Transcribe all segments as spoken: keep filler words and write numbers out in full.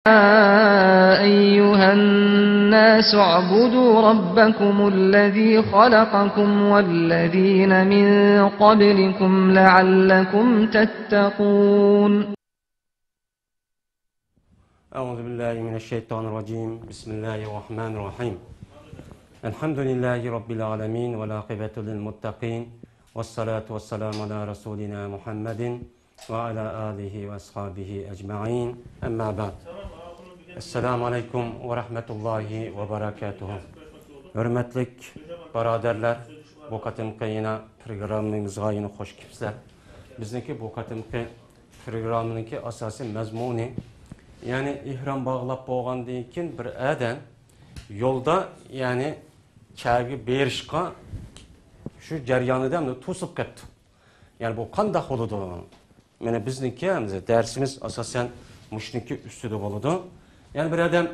أيها الناس اعبدوا ربكم الذي خلقكم والذين من قبلكم لعلكم تتقون. أعوذ بالله من الشيطان الرجيم. بسم الله الرحمن الرحيم. الحمد لله رب العالمين والعاقبة للمتقين والصلاة والسلام على رسولنا محمد وعلى آله وأصحابه أجمعين. أما بعد. السلام عليكم ورحمة الله وبركاته. ھۆرمەتلىك بۇرادەرلەر، بۇ قېتىمقى يەنە پروگراممىمىزغا يەنە خوش كېلىپسىلەر. بىزنىڭكى بۇ قېتىمقى پروگراممىنىڭكى ئاساسىي مەزمۇنى، يەنى ئېھرام باغلاپ بولغاندىن كېيىن بىر ئادەم يولدا، يەنى كەبىگە بېرىشقا شۇ جەريانىدا توسۇپ قېپتۇ. يەنى بۇ قانداق بولىدۇ؟ مانا بىزنىڭكى ھەمدە دەرسىمىز ئاساسەن مۇشۇنىڭكى ئۈستىدە بولىدۇ. يەنى بىر ئادەم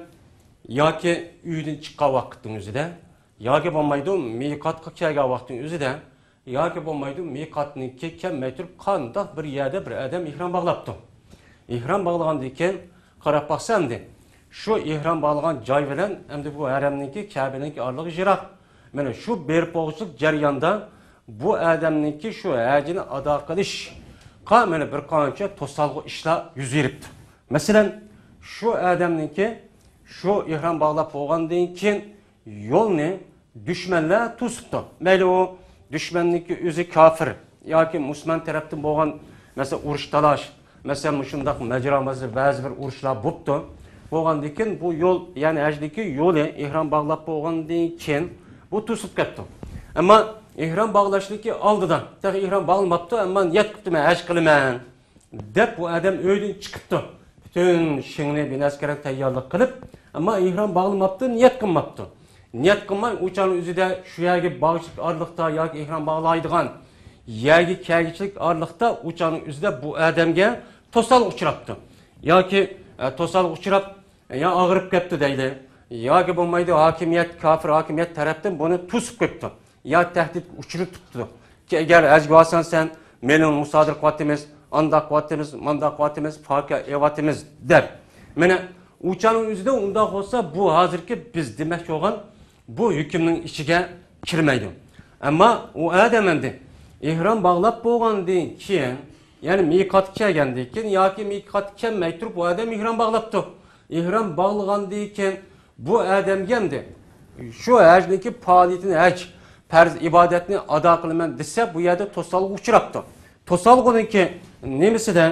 ياكى ئۆيدىن چىققان ۋاقىتنىڭ ئۆزىدە، ياكى بولمايدۇ مىقاتقا كەلگەن ۋاقىتنىڭ ئۆزىدە، ياكى بولمايدۇ مىقاتنىڭكى كەلمەي تۇرۇپ قانداق بىر يەردە بىر ئادەم ئېھرام باغلاپتۇ. ئېھرام باغلىغاندىن كېيىن قاراپ باقسا ئەمدى شۇ ئېھرام باغلىغان جاي بىلەن ئەمدى بۇ ھەرەمنىڭكى، كەبىنىڭكى ئارىلىقى يىراق. مانا شۇ بېرىپ بولغۇچىلىق جەرياندا بۇ ئادەمنىڭكى شۇ ھەجىنى ئادا قىلىشقا مانا بىر قانچە توسالغۇ ئىشلار يۈز بېرىپتۇ. مەسىلەن، شۇ ئادەمنىڭكى شۇ ئېھرام باغلاپ بولغاندىن كېيىن يولنى دۈشمەنلەر توسۇپتۇ. مەيلى ئۇ دۈشمەننىڭكى ئۆزى كاپىر ياكى مۇسۇلمان تەرەپتىن بولغان، مەسىلەن، ئۇرۇش تالاش، مەسىلەن، مۇشۇنداق مەجرا، مەسىلەن، بەزى بىر ئۇرۇشلار بوپتۇ. بولغاندىن كېيىن بۇ يول، يەنى ھەجنىڭكى يولى ئېھرام باغلاپ بولغاندىن كېيىن بۇ توسۇپ كەتتى. ئەمما ئېھرام باغلاشنىڭكى ئالدىدا، تېخى ئېھرام باغلىماپتۇ، ئەمما نىيەت قىپتۇ، مەن ھەج قىلىمەن دەپ بۇ ئادەم ئۆيدىن چىقىپتۇ. پۈتۈن شىڭنى، بىنەسكەرنى تەييارلىق قىلىپ، ئەمما ئېھرام باغلىماپتۇ، نىيەت قىلماپتۇ. نىيەت قىلماي ئۇ چاغنىڭ ئۆزىدە شۇ يەرگە بارغۇچىلىك ئارىلىقتا ياكى ئېھرام باغلايدىغان يەرگە كەلگۈچىلىك ئارىلىقتا ئۇ چاغنىڭ ئۆزىدە بۇ ئادەمگە توسالغۇ ئۇچراپتۇ. ياكى، ئە، توسالغۇ ئۇچراپ، يا ئاغرىپ كەپتۇ دەيلى، ياكى بولمايدۇ ھاكىمىيەت، كاپىر ھاكىمىيەت تەرەپتىن بۇنى توسۇپ قويۇپتۇ. يا تەھدىتكە ئۇچرىتىپتۇ. كى ئەگەر ھەجگە بارساڭ سەن، مېلىڭنى مۇسادىرە قىلىۋاتىمىز، ئانداق قىلىۋاتىمىز، مانداق قىلىۋاتىمىز، پاكە ئېلىۋاتىمىز دەپ. مانا ئۇ چاغنىڭ ئۆزىدە ئۇنداق بولسا، بۇ ھازىرقى بىز دېمەكچى بولغان بۇ ھۆكۈمنىڭ ئىچىگە كىرمەيدۇ. ئەمما ئۇ ئادەم ئەمدى ئېھرام باغلاپ بولغاندىن كېيىن، يەنى مىقاتقا كەلگەندىن كېيىن ياكى مىقاتقا كەلمەي تۇرۇپ، ئۇ ئادەم ئېھرام باغلاپتۇ. ئېھرام باغلىغاندىن كېيىن بۇ ئادەمگە ئەمدى شۇ ھەجنىڭكى پائالىيىتىنى، ھەج پەرز ئىبادەتنى ئادا قىلىمەن دېسە، بۇ يەردە توسالغۇغا ئۇچراپتۇ. توسالغۇنىڭكى نېمىسىدە؟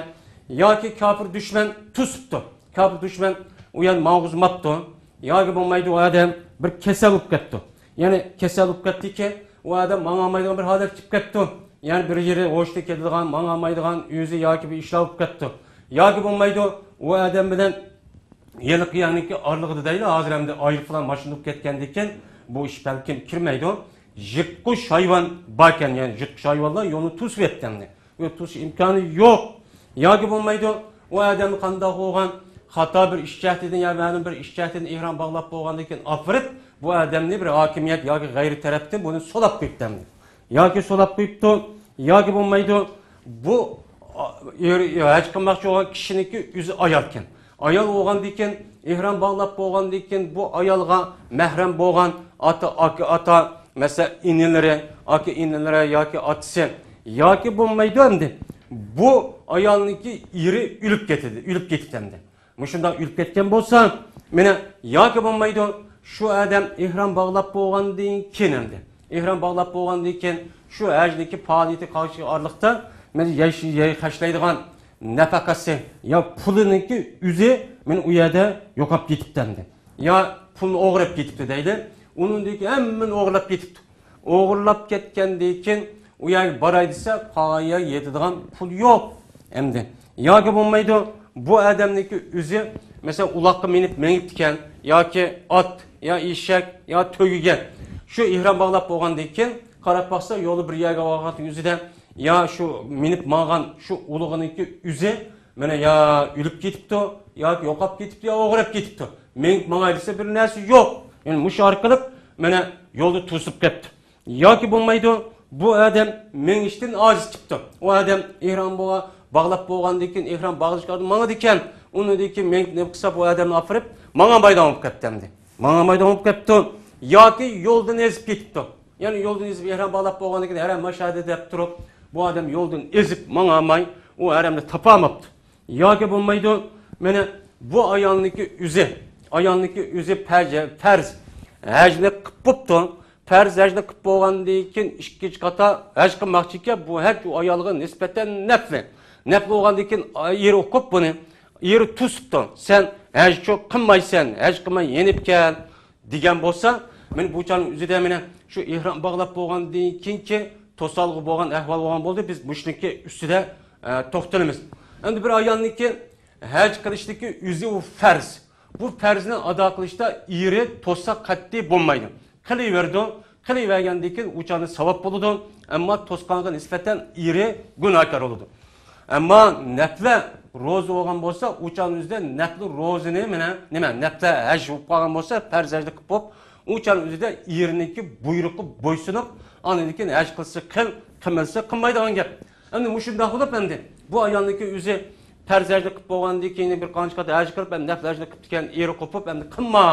ياكى كاپىر دۈشمەن توسۇپتۇ. كاپىر دۈشمەن ئۇ يەرنى ماڭغۇزماپتۇ. ياكى بولمايدۇ، ئۇ ئادەم بىر كېسەل بولۇپ كەپتۇ. يەنى كېسەل بولۇپ كەتتىكى، ئۇ ئادەم ماڭالمايدىغان بىر ھالەتكە كېلىپ كەپتۇ. يەنى بىر يېرى ھوشىدىن كېتىدىغان، ماڭالمايدىغان، ئۆزى ياكى بىر ئىشلار بولۇپ كەتتى. ياكى بولمايدۇ، ئۇ ئادەم بىلەن ھېلىقى يەرنىڭكى ئارىلىقىدا دەيلى، ھازىر ئەمدى ئايروپىلان ماشىنا بولۇپ كەتكەندىكىن، بۇ ئىش بەلكىم كىرمەيدۇ. يىرتقۇچ ھايۋان باركەن، يەنى يىرتقۇچ ھايۋانلار يولنى توسۇۋەتكەننى. يول توسۇش ئىمكانى يوق. ياكى بولمايدۇ، ئۇ ئادەم قانداق بولغان، خاتا بىر ئىش جەھەتتىن يا مەلۇم بىر ئىش جەھەتتىن ئېھرام باغلاپ بولغاندىن كېيىن ئاپىرىپ، بۇ ئادەمنى بىر ھاكىمىيەت ياكى غەيرىي تەرەپتىن بۇنى سولاپ قويۇپتۇ ئەمدى. ياكى سولاپ قويۇپتۇ، ياكى بولمايدۇ، بۇ، ئا، ئېرى، ھەج قىلماقچى بولغان كىشىنىڭكى ئۆزى ئايالكەن. ئايال بولغاندىن كېيىن، ئېھرام باغلاپ بولغاندىن كېيىن، بۇ ئايالغا مەھرەم بولغان ئاتا، ئاكا، ئاتا، مەسىلەن، ئىنىلىرى، ئاكا ئىنىلىرى ياكى ئاتىسى، ياكى بولمايدۇ ئەمدى. بۇ ئايالنىڭكى ئېرى ئۆلۈپ كېتىدۇ، ئۆلۈپ كېتىپتۇ ئەمدى. مۇشۇنداق ئۆلۈپ كەتكەن بولسا، مانا ياكى بولمايدۇ، شۇ ئادەم ئېھرام باغلاپ بولغاندىن كېيىن ئەمدى. ئېھرام باغلاپ بولغاندىن كېيىن شۇ ھەجنىڭكى پائالىيىتى قالغۇچى ئارىلىقتا، مانا يەي-، يەي خەجلەيدىغان نەپەقىسى يا پۇلىنىڭكى ئۆزى مانا ئۇ يەردە يوقاپ كېتىپتۇ ئەمدى. يا پۇلنى ئوغرىلاپ كېتىپتۇ دەيلى. ئۇنىڭدىكى ھەممىنى ئوغرىلاپ كېتىپتۇ. ئوغرىلاپ كەتكەندىن كېيىن ئۇ يەرگە باراي دېسە، قالغان يەرگە يېتىدىغان پۇل يوق ئەمدى. ياكى بولمايدۇ، بۇ ئادەمنىڭكى ئۆزى، مەسىلەن، ئۇلاغقا مىنىپ مېڭىپتىكەن، ياكى ئات، يا ئېشەك، يا تۆگىگە. شۇ ئېھرام باغلاپ بولغاندىن كېيىن، قاراپ باقسا، يولدا بىر يەرگە بارغان ئۆزىدە، يا شۇ مىنىپ ماڭغان شۇ ئۇلىغىنىڭكى ئۆزى، مانا يا ئۆلۈپ كېتىپتۇ، ياكى يوقاپ كېتىپتۇ، يا ئوغرىلاپ كېتىپتۇ. مېڭىپ ماڭاي دېسە، بىر نەرسە يوق. يەنى مۇشۇ ئارقىلىق مانا يولدا توسۇپ كەپتۇ. ياكى بولمايدۇ، بۇ ئادەم مېڭىشتىن ئاجىز چىقىپتۇ. ئۇ ئادەم ئېھرام بوغا-، باغلاپ بولغاندىن كېيىن، ئېھرام باغلىشىش ئالدىدا ماڭىدىكەن، ئۇنىڭدىن كېيىن مېنى نېمە قىلسا، بۇ ئادەمنى ئاپىرىپ، ماڭالمايدىغان بولۇپ كەتتى ئەمدى. ماڭالمايدىغان بولۇپ كەپتۇ. ياكى يولدىن ئېزىپ كېتىپتۇ. يەنى يولدىن ئېزىپ، ئېھرام باغلاپ بولغاندىن كېيىن، ھەرەم ماشادە دەپ تۇرۇپ، بۇ ئادەم يولدىن ئېزىپ ماڭالماي، ئۇ ھەرەمنى تاپالماپتۇ. ياكى بولمايدۇ، مانا بۇ ئايالنىڭكى ئۆزى، ئايالنىڭكى ئۆزى پەج-، پەرز ھەجنى قىلىپ بوپتۇ. پەرز ھەجنى قىلىپ بولغاندىن كېيىن ئىككىنچى قاتا ھەج قىلماقچىكەن، بۇ ھەج ئۇ ئايالغا نىسبەتەن نەپلى. نەپلى بولغاندىن كېيىن ئېرى ئۇقۇپ بۇنى، ئېرى توسۇپتۇ. سەن ھەج چوق قىلمايسەن، ھەج قىلماي يېنىپ كەل دېگەن بولسا، مانا بۇ چاغنىڭ ئۆزىدە مانا شۇ ئېھرام باغلاپ بولغاندىن كېيىنكى توسالغۇ بولغان ئەھۋال بولغان بولدى. بىز مۇشۇنىڭكى ئۈستىدە، ئە، توختىلىمىز. ئەمدى بىر ئايالنىڭكى ھەج قىلىشلىكى ئۆزى ئۇ پەرز. بۇ پەرزنى ئادا قىلىشتا ئېرى توسسا قەتئىي بولمايدۇ. قىلىۋېرىدۇ. قىلىۋەرگەندىن كېيىن ئۇ چاغدا ساۋاب بولىدۇ. ئەمما توسقانغا نىسبەتەن ئېرى گۇناھكار بولىدۇ. ئەمما نەپلە روزا بولغان بولسا، ئۇ چاغنىڭ ئۆزىدە نەپلە روزىنى مانا، نېمە، نەپلە ھەج بولۇپ قالغان بولسا، پەرز ھەجنى قىلىپ بولۇپ، ئۇ چاغنىڭ ئۆزىدە ئېرىنىڭكى بۇيرۇقىغا بويسۇنۇپ، ئاندىن كېيىن ھەج قىلسا قىل، قىلمىسا قىلمايدىغان گەپ. ئەمدى مۇشۇنداق بولۇپ، ئەمدى بۇ ئايالنىڭكى ئۆزى پەرز ھەجنى قىلىپ بولغاندىن كېيىن، بىر قانچە قات ھەج قىلىپ، ئەمدى نەپلە ھەجنى قىپتىكەن، ئېرى قوپۇپ، ئەمدى قىلما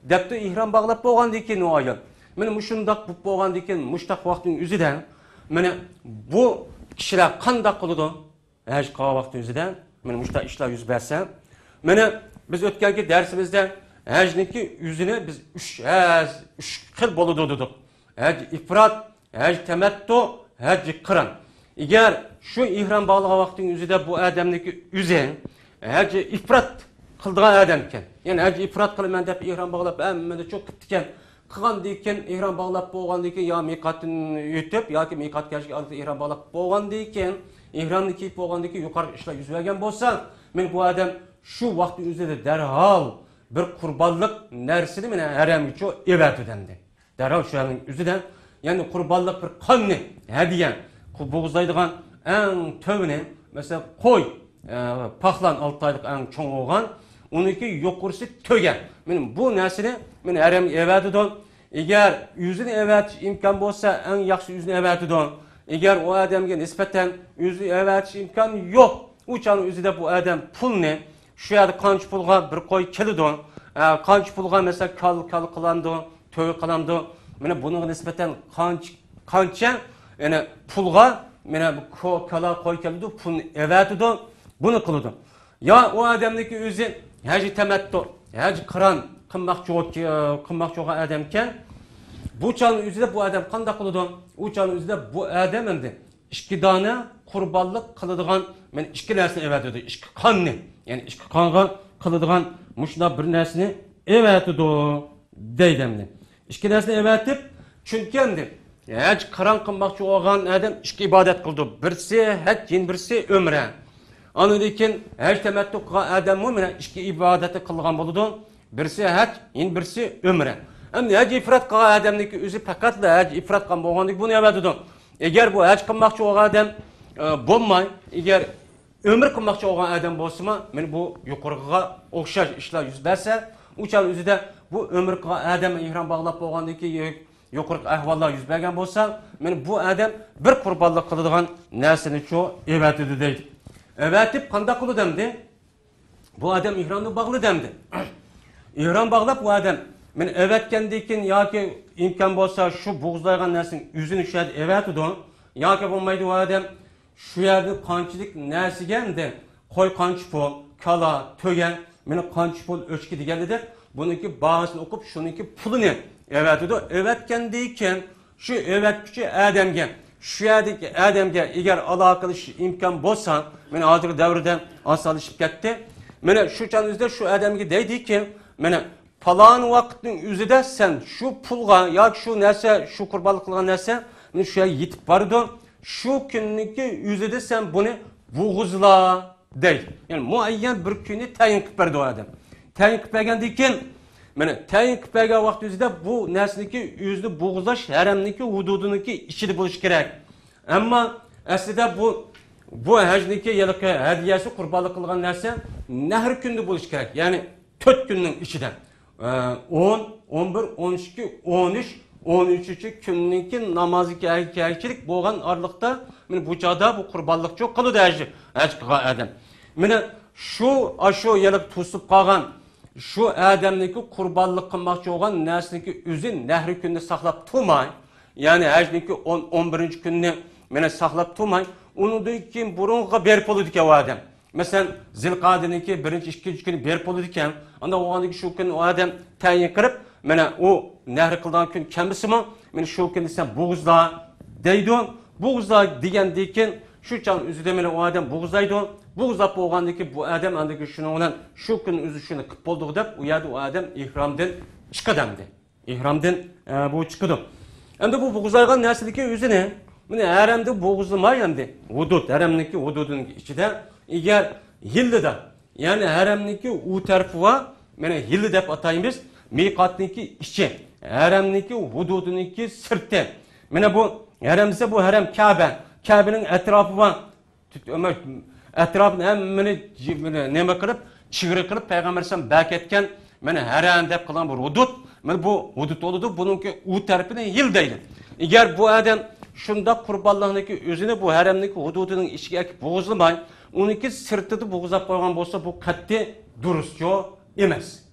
دەپتۇ، ئېھرام باغلاپ بولغاندىن كېيىن ئۇ ئايال. مانا مۇشۇنداق بولۇپ بولغاندىن كېيىن، مۇشتاق ۋاقىتنىڭ ئۆزىدە، مانا بۇ كىشىلەر قانداق قىلىدۇ؟ ھەج قىلغان ۋاقىتنىڭ ئۆزىدە، مانا مۇشۇنداق ئىشلار يۈز بەرسە، مانا بىز ئۆتكەنكى دەرسىمىزدە ھەجنىڭكى ئۆزىنى بىز ئۈچ ھەج، ئۈچ خىل بولىدۇ دېدۇق. ھەج ئىپرات، ھەج تەمەتتۇ، ھەج قىران. ئەگەر شۇ ئېھرام باغلىغان ۋاقتىنىڭ ئۆزىدە بۇ ئادەمنىڭكى ئۆزى ھەج ئىپرات قىلىدىغان ئادەمكەن، يەنى ھەج ئىپرات قىلىمەن دەپ ئېھرام باغلاپ ھەممىنى چوق قىپتىكەن، قىلغاندىن كېيىن، ئېھرام باغلاپ بولغاندىن كېيىن، يا مىقاتتىن ئۆتۈپ ياكى مىقات كەلگەن ئارىلىقتا ئېھرام باغلاپ بولغاندىن كېيىن، ئېھرامنى كىيىپ بولغاندىن كېيىن يۇقىرىقى ئىشلار يۈز بەرگەن بولسا، مانا بۇ ئادەم شۇ ۋاقىتنىڭ ئۆزىدە دەرھال بىر قۇربانلىق نەرسىنى مانا ھەرەمگىچۇ ئېۋەتىدۇ ئەمدى. دەرھال شۇ يەرنىڭ ئۆزىدە، يەنى قۇربانلىق بىر قاننى ھەدىيە، قۇ-، بوغۇزلايدىغان ئەڭ تۆۋىنى، مەسىلەن، قوي، ئە، پاخلان ئالتە ئايلىق ئەڭ چوڭ بولغان، ئۇنىڭكى يۇقىرىسى تۆگە. مانا بۇ نەرسىنى مانا ھەرەمگە ئەۋەتىدۇ. ئەگەر ئۆزىنى ئەۋەتىش ئىمكان بولسا، ئەڭ ياخشىسى ئۆزىنى ئەۋەتىدۇ. ئەگەر ئۇ ئادەمگە نىسبەتەن ئۆزىنى ئەۋەتىش ئىمكان يوق، ئۇ چاغنىڭ ئۆزىدە بۇ ئادەم پۇلنى شۇ يەردە قانچە پۇلغا بىر قوي كېلىدۇ، ئە، قانچە پۇلغا، مەسىلەن، كال-، كالا قىلامدۇ، تۆگە قىلامدۇ؟ مانا بۇنىڭغا نىسبەتەن قانچە، قانچە، يەنى پۇلغا، مانا بۇ كو-، كالا قوي كېلىدۇ، پۇلنى ئەۋەتىدۇ، بۇنى قىلىدۇ. يا ئۇ ئادەمنىڭكى ئۆزى ھەج تەمەتتۇ، ھەج قىران قىلماقچى بول-، قىلماقچى بولغان ئادەمكەن. بۇ چاغنىڭ ئۆزىدە بۇ ئادەم قانداق قىلىدۇ؟ ئۇ چاغنىڭ ئۆزىدە بۇ ئادەم ئەمدى ئىككى دانە قۇربانلىق قىلىدىغان، مانا ئىككى نەرسىنى ئەۋەتىدۇ. ئىككى قاننى، يەنى ئىككى قانغا قىلىدىغان مۇشۇنداق بىر نەرسىنى ئەۋەتىدۇ دەيدۇ ئەمدى. ئىككى نەرسىنى ئەۋەتىپ، چۈنكى ئەمدى ھەج قىران قىلماقچى بولغان ئادەم ئىككى ئىبادەت قىلىدۇ. بىرسى ھەج، يەنە بىرسى ئۆمرە. ئاندىن كېيىن ھەج تەمەتتۇ قىلغان ئادەممۇ مانا ئىككى ئىبادەتنى قىلغان بولىدۇ. بىرسى ھەج، يەنە بىرسى ئۆمرە. ئەمدى ھەج ئىپرات قىلغان ئادەمنىڭكى ئۆزى پەقەتلا ھەج ئىپرات قىلغان بولغاندىكىن بۇنى ئەۋەتىدۇ. ئەگەر بۇ ھەج قىلماقچى بولغان ئادەم، ئە، بولماي، ئەگەر ئۆمرە قىلماقچى بولغان ئادەم بولسىمۇ، مانا بۇ يۇقىرىقىغا ئوخشاش ئىشلار يۈز بەرسە، ئۇ چاغ ئۆزىدە بۇ ئۆمرە قىلغان ئادەم ئېھرام باغلاپ بولغاندىن كېيىن يۇقىرىقى ئەھۋاللار يۈز بەرگەن بولسا، مانا بۇ ئادەم بىر قۇربانلىق قىلىدىغان نەرسىنىچۇ ئەۋەتىدۇ دەيدۇ. ئەۋەتىپ قانداق قىلىدۇ ئەمدى؟ بۇ ئادەم ئېھرامنى باغلىدى ئەمدى. ئېھرام باغلاپ، بۇ ئادەم مانا ئەۋەتكەندىن كېيىن ياكى ئىمكان بولسا شۇ بوغۇزلايدىغان نەرسىنىڭ ئۆزىنى شۇ يەردە ئەۋەتىدۇ. ياكى بولمايدۇ، بۇ ئادەم شۇ يەردە قانچىلىك نەرسىگە ئەمدى، قوي قانچە پۇل، كالا، تۆگە، مانا قانچە پۇل ئۆچكە دېگەندەك، بۇنىڭكى باھاسىنى ئوقۇپ، شۇنىڭكى پۇلىنى ئەۋەتىدۇ. ئەۋەتكەندىن كېيىن شۇ ئەۋەتكۈچى ئادەمگە، شۇ يەردىكى ئادەمگە ئەگەر ئالاقىلىشىش ئىمكان بولسا، مانا ھازىرقى دەۋردە ئاسانلىشىپ كەتتى. مانا شۇ چاغنىڭ ئۆزىدە شۇ ئادەمگە دەيدىكى، مانا پالان ۋاقىتنىڭ ئۆزىدە سەن شۇ پۇلغا ياكى شۇ نەرسە، شۇ قۇربانلىق قىلغان نەرسە، مانا شۇ يەرگە يېتىپ بارىدۇ. شۇ كۈننىڭكى ئۆزىدە سەن بۇنى بوغۇزلا دەيدۇ. يەنى مۇئەييەن بىر كۈننى تەيىن قىلىپ بەردى ئۇ ئادەم. تەيىن قىلىپ بەرگەندىن كېيىن، مانا تەيىن قىلىپ بەرگەن ۋاقتى ئۆزىدە بۇ نەرسىنىڭكى ئۆزىنى بوغۇزلاش ھەرەمنىڭكى ھۇدۇدىنىڭكى ئىچىدە بولۇشى كېرەك. ئەمما ئەسلىدە بۇ، بۇ ھەجنىڭكى ھېلىقى ھەدىيەسى، قۇربانلىق قىلغان نەرسە نەھر كۈنىدە بولۇشى كېرەك. يەنى تۆت كۈننىڭ ئىچىدە، ئە، ئون، ئون بىر، ئون ئىككى، ئون ئۈچ، ئون ئۈچىنچى كۈننىڭكى نامازغا كەلگۈچىلىك بولغان ئارىلىقتا، مانا بۇ چاغدا بۇ قۇربانلىقچۇ قىلىدۇ ھەج، ھەج قىلغان ئادەم. مانا شۇ، ئاشۇ يەنە توسۇپ قالغان، شۇ ئادەمنىڭكى قۇربانلىق قىلماقچى بولغان نەرسىنىڭكى ئۆزى نەھرى كۈنىنى ساقلاپ تۇرماي، يەنى ھەجنىڭكى ئون، ئون بىرىنچى كۈنىنى مانا ساقلاپ تۇرماي، ئۇنىڭدىن كېيىن بۇرۇنغا بېرىپ بولىدىكەن ئۇ ئادەم. مەسىلەن، زىلقەدىنىڭكى بىرىنچى، ئىككىنچى كۈنى بېرىپ بولىدىكەن. ئانداق بولغاندىن كېيىن شۇ كۈنى ئۇ ئادەم تەيىن قىلىپ، مانا ئۇ نەھر قىلىدىغان كۈن كەلمىسىمۇ، مانا شۇ كۈنى سەن بوغۇزلا دەيدۇ. بوغۇزلا دېگەندىن كېيىن شۇ چاغنىڭ ئۆزىدە مانا ئۇ ئادەم بوغۇزلايدۇ. بوغۇزلاپ بولغاندىن كېيىن بۇ ئادەم ئاندىن كېيىن شۇنىڭ بىلەن شۇ كۈنى ئۆزى شۇنى قىلىپ بولدۇق دەپ، ئۇ يەردە ئۇ ئادەم ئېھرامدىن چىقىدۇ ئەمدى. ئېھرامدىن، ئە، بۇ چىقىدۇ. ئەمدى بۇ بوغۇزلايدىغان نەرسىدىكى ئۆزىنى، مانا ھەرەمدە بوغۇزلىماي ئەمدى. ھۇدۇد، ھەرەمنىڭكى ھۇدۇدىنىڭ ئىچىدە، ئەگەر ھىللىدا، يەنى ھەرەمنىڭكى ئۇ تەرىپى بار، مانا ھىللا دەپ ئاتايمىز، مىقاتنىڭكى ئىچى، ھەرەمنىڭكى ھۇدۇدىنىڭكى سىرتى. مانا بۇ ھەرەم دېسە، بۇ ھەرەم كەبە، كەبىنىڭ ئەتراپى بار. ئەتراپىنى ھەممىنى جى-، نېمە قىلىپ، چېگرا قىلىپ پەيغەمبەر ئەلەيھىسسالام بەركەتكەن، مانا ھەرەم دەپ قىلغان بىر ھۇدۇد. مانا بۇ ھۇدۇد بولىدۇ، بۇنىڭكى ئۇ تەرىپىنى ھىل دەيدۇ. ئەگەر بۇ ئادەم شۇنداق قۇربانلىقنىڭكى ئۆزىنى بۇ ھەرەمنىڭكى ھۇدۇدىنىڭ ئىچىگە ئەكىپ بوغۇزلىماي، ئۇنىڭكى سىرتىدا بوغۇزلاپ قويغان بولسا، بۇ قەتئىي دۇرۇسچۇ ئەمەس.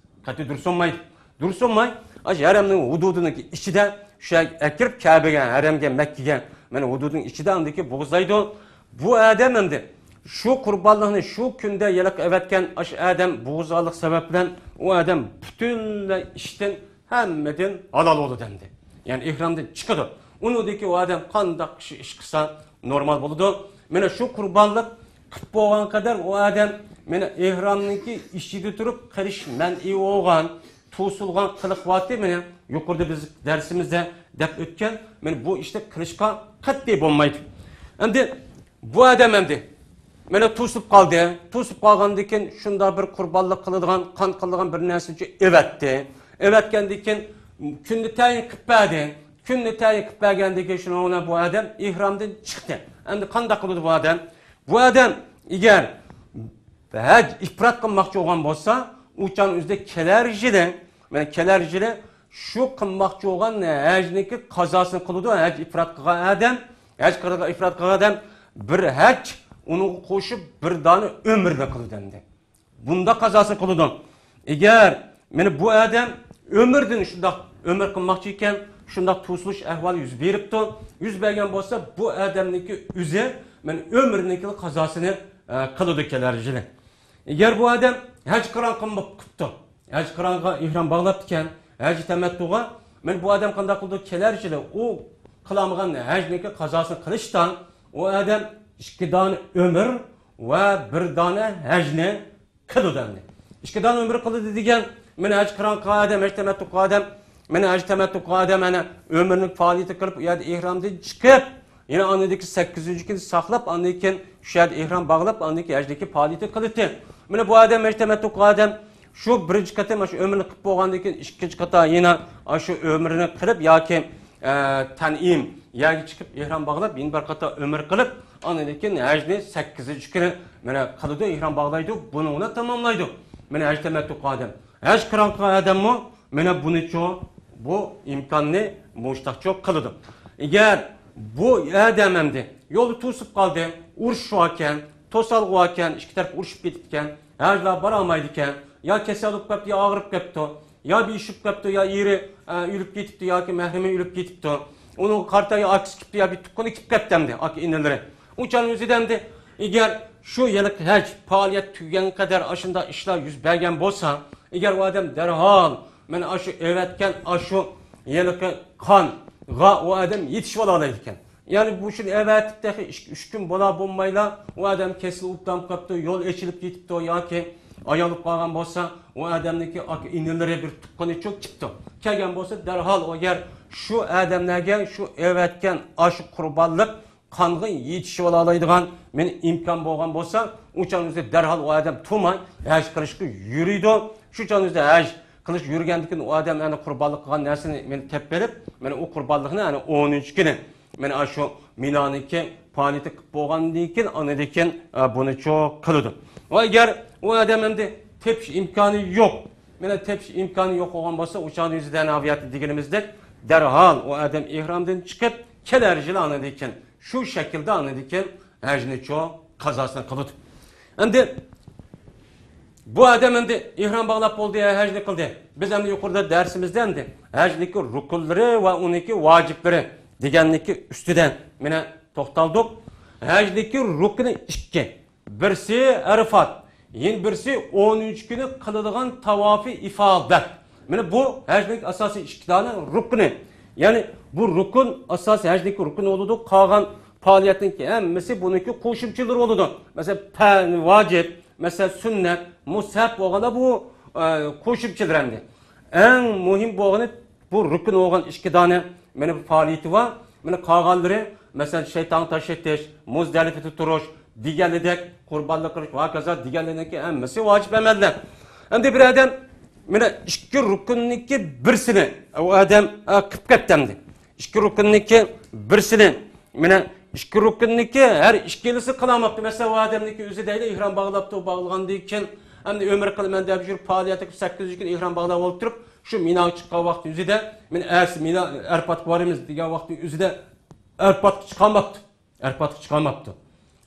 قەتئىي دۇرۇس بولمايدۇ. دۇرۇس بولماي، ئاشۇ ھەرەمنىڭ ھۇدۇدىنىڭ ئىچىدە، شۇ يەرگە ئەكىرىپ، كەبىگە، ھەرەمگە، مەككىگە، مانا ھۇدۇدنىڭ ئىچىدە ئاندىن كېيىن بوغۇزلايدۇ. بۇ ئادەم ئەمدى شۇ قۇربانلىقنى شۇ كۈندە ھېلىقى ئەۋەتكەن ئاشۇ ئادەم بوغۇزلىغانلىق سەۋەبىدىن ئۇ ئادەم پۈتۈنلەي ئىشتىن، ھەممىدىن ھالال بولىدۇ ئەمدى. يەنى ئېھرامدىن چىقىدۇ. ئۇنىڭدىن كېيىن ئۇ ئادەم قانداق ئىش، ئىش قىلسا نورمال بولىدۇ. مانا شۇ قۇربانلىق قىلىپ بولغان قەدەر ئۇ ئادەم مانا ئېھرامنىڭكى ئىچىدە تۇرۇپ قىلىش مەنئى بولغان، توسۇلغان قىلىق بارتى، مانا يۇقىرىدا بىز دەرسىمىزدە دەپ ئۆتكەن، مانا بۇ ئىشنى قىلىشقا قەتئىي بولمايدۇ. ئەمدى بۇ ئادەم ئەمدى مانا توسۇپ قالدى. توسۇپ قالغاندىن كېيىن شۇنداق بىر قۇربانلىق قىلىدىغان، قان قىلىدىغان بىر نەرسىنى ئېۋەتتى. ئېۋەتكەندىن كېيىن كۈننى تەيىن قىلىپ بەردى. كۈننى تەيىن قىلىپ بەرگەندىن كېيىن شۇنىڭ بىلەن بۇ ئادەم ئېھرامدىن چىقتى. ئەمدى قانداق قىلىدۇ بۇ ئادەم؟ بۇ ئادەم ئەگەر ھەج ئىپرات قىلماقچى بولغان بولسا، ئۇ چاغنىڭ ئۆزىدە كېلەر يىلى، مانا كېلەر يىلى شۇ قىلماقچى بولغان ھەجنىڭكى قازاسىنى قىلىدۇ. ھەج ئىپرات قىلغان ئادەم، ھەج قىلغان، ئىپرات قىلغان ئادەم بىر ھەج، ئۇنىڭغا قوشۇپ بىر دانە ئۆمرىنى قىلىدۇ ئەمدى. بۇنداق قازاسىنى قىلىدۇ. ئەگەر مانا بۇ ئادەم ئۆمرىدىن شۇنداق ئۆمرە قىلماقچى ئىكەن، شۇنداق توسۇلۇش ئەھۋالى يۈز بېرىپتۇ. يۈز بەرگەن بولسا، بۇ ئادەمنىڭكى ئۆزى مانا ئۆمرىنىڭكى قازاسىنى، ئە، قىلىدۇ كېلەر يىلى. ئەگەر بۇ ئادەم ھەج قىران قىلماق قىپتۇ، ھەج قىرانغا ئېھرام باغلاپتىكەن، ھەج تەمەتتۇغا، مانا بۇ ئادەم قانداق قىلىدۇ؟ كېلەر يىلى ئۇ قىلالمىغان ھەجنىڭكى قازاسىنى قىلىشتا، ئۇ ئادەم ئىككى دانە ئۆمرە ۋە بىر دانە ھەجنى قىلىدۇ ئەمدى. ئىككى دانە ئۆمرە قىلىدۇ دېگەن، مانا ھەج قىران قىلغان ئادەم، ھەج تەمەتتۇ قىلغان ئادەم، مانا ھەج تەمەتتۇ قىلغان ئادەم، مانا ئۆمرىنىڭ پائالىيىتى قىلىپ، ئۇ يەردە ئېھرامدىن چىقىپ، يەنە ئاندىن كېيىن سەككىزىنچى كۈنى ساقلاپ، ئاندىن كېيىن شۇ يەردە ئېھرام باغلاپ، ئاندىن كېيىن ھەجدىكى پائالىيىتى قىلىدۇ. مانا بۇ ئادەم، ھەج تەمەتتۇ قىلغان ئادەم شۇ بىرىنچى قېتىم شۇ ئۆمرىنى قىلىپ بولغاندىن كېيىن، ئىككىنچى قېتىم يەنە شۇ ئۆمرىنى قىلىپ ياكى، ئە، تەنئىم يەرگە چىقىپ ئېھرام باغلاپ، يەنە بىر قېتىم ئۆمرە قىلىپ، ئاندىن كېيىن ھەجنى سەككىزىنچى كۈنى مانا قىلىدۇ، ئېھرام باغلايدۇ، بۇنىڭ بىلەن تاماملايدۇ. مانا ھەج تەمەتتۇ قىلغان ئادەم. ھەج قىران قىلغان ئادەممۇ مانا بۇنىچۇ، بۇ ئىمكاننى مۇشتاقچۇ قىلىدۇ. ئەگەر بۇ ئادەم ئەمدى يولدا توسۇپ قالدى، ئۇرۇش باركەن، توسالغۇ باركەن، ئىككى تەرەپ ئۇرۇشۇپ كېتىپتىكەن، ھەجلەر بارالمايدىكەن، يا كېسەل بولۇپ قاپتۇ، يا ئاغرىپ قاپتۇ، يا بېشىپ قاپتۇ، يا ئېرى، ئە، ئۆلۈپ كېتىپتۇ ياكى مەھرىمى ئۆلۈپ كېتىپتۇ. ئۇنىڭغا قارىتا يا ئاكىسى كېتىپتۇ، يا بىر تۇغقىنى كېتىپ قاپتۇ ئەمدى، ئاكا ئىنىلىرى. ئۇ چاغنىڭ ئۆزىدە ئەمدى، ئەگەر شۇ ھېلىقى ھەج پائالىيەت تۈگىگەنگە قەدەر ئاشۇنداق ئىشلار يۈز بەرگەن بولسا، ئەگەر ئۇ ئادەم دەرھال مانا ئاشۇ ئەۋەتكەن ئاشۇ ھېلىقى قانغا ئۇ ئادەم يېتىشىۋالالايدىكەن. يەنى مۇشۇنى ئەۋەتىپ تېخى ئىككى، ئۈچ كۈن بولا بولمايلا، ئۇ ئادەم كېسىلى ئۇپتام قاپتۇ، يول ئېچىلىپ كېتىپتۇ ياكى ئايان بولۇپ قالغان بولسا، ئۇ ئادەمنىڭكى ئاكا ئىنىلىرى بىر تۇغقىنى چوق كېتىپتۇ. كەلگەن بولسا، دەرھال ئەگەر شۇ ئادەملەرگە شۇ ئەۋەتكەن ئاشۇ قۇربانلىق قانغا يېتىشىۋالالايدىغان مېنى ئىمكان بولغان بولسا، ئۇ چاغنىڭ ئۆزىدە دەرھال ئۇ ئادەم تۇرماي ھەج قىلىشقا يۈرىدۇ. شۇ چاغنىڭ ئۆزىدە ھەج قىلىش يۈرگەندىن كېيىن ئۇ ئادەم ئەنە قۇربانلىق قىلغان نەرسىنى مېنى تېپىپ بېرىپ، مېنى ئۇ قۇربانلىقنى ئەنە ئونىنچى كۈنى مېنى ئاشۇ مىنانىڭكى پائالىيىتى قىلىپ بولغاندىن كېيىن، ئاندىن كېيىن، ئە، بۇنىچۇ قىلىدۇ. ۋە ئەگەر ئۇ ئادەم ئەمدى تېپىش ئىمكانى يوق، مېنى تېپىش ئىمكانى يوق بولغان بولسا، ئۇ چاغدا يۈزىدە ئەنە ئاۋىياتتا دېگىنىمىزدەك، دەرھال ئۇ ئادەم ئېھرامدىن چىقىپ، كېلەر يىلى ئاندىن كېيىن شۇ شەكىلدە ئاندىن كېيىن ھەجنىچۇ قازاسىنى قىلىدۇ. ئەمدى بۇ ئادەم ئەمدى ئېھرام باغلاپ بولدى، ھەجنى قىلدى. بىز ئەمدى يۇقىرىدا دەرسىمىزدە ئەمدى ھەجنىڭكى رۇكۇنلىرى ۋە ئۇنىڭكى ۋاجىپلىرى دېگەننىڭكى ئۈستىدە مانا توختالدۇق. ھەجنىڭكى رۇكنى ئىككى. بىرسى ئەرىفات، يەنە بىرسى ئونىنچى كۈنى قىلىدىغان تاۋافى ئىفادە. مانا بۇ ھەجنىڭ ئاساسىي ئىككى دانە رۇكنى. يەنى بۇ رۇكۇن ئاساسىي ھەجنىڭكى رۇكنى بولىدۇ. قالغان پائالىيەتنىڭكى ھەممىسى بۇنىڭكى قوشۇمچىلىرى بولىدۇ. مەسىلەن، پە-، ۋاجىپ، مەسىلەن، سۈننەت، مۇستەھەب بولغاندا بۇ، ئە، قوشۇمچىلىرى ئەمدى. ئەڭ مۇھىم بولغىنى بۇ رۇكۇن بولغان ئىككى دانە مانا بۇ پائالىيىتى بار. مانا قالغانلىرى، مەسىلەن، شەيتانغا تاش ئېتىش، مۇزدەلىپىدە تۇرۇش دېگەنلىدەك، قۇربانلىق قىلىش ۋە ھاكازا دېگەنلىرىنىڭكى ھەممىسى ۋاجىپ ئەمەللەر. ئەمدى بىر ئادەم مانا ئىككى رۇكۇننىڭكى بىرسىنى، ئۇ ئادەم، ئە، قىلىپ كەتتى ئەمدى. ئىككى رۇكۇننىڭكى بىرسىنى، مانا ئىككى رۇكۇننىڭكى ھەر ئىككىلىسى قىلالماپتۇ. مەسىلەن، ئۇ ئادەمنىڭكى ئۆزى دەيلى، ئېھرام باغلاپتۇ، باغلىغاندىن كېيىن ئەمدى ئۆمرە قىلىمەن دەپ يۈرۈپ، پائالىيەتكە سەككىزىنچى كۈنى ئېھرام باغلاپ ئولتۇرۇپ، شۇ مىناغا چىققان ۋاقتى ئۆزىدە، مانا ئەتىسى مىنا، ئەرپاتقا بارىمىز دېگەن ۋاقتى ئۆزىدە ئەرپاتقا چىقالماپتۇ. ئەرپاتقا چىقالماپتۇ.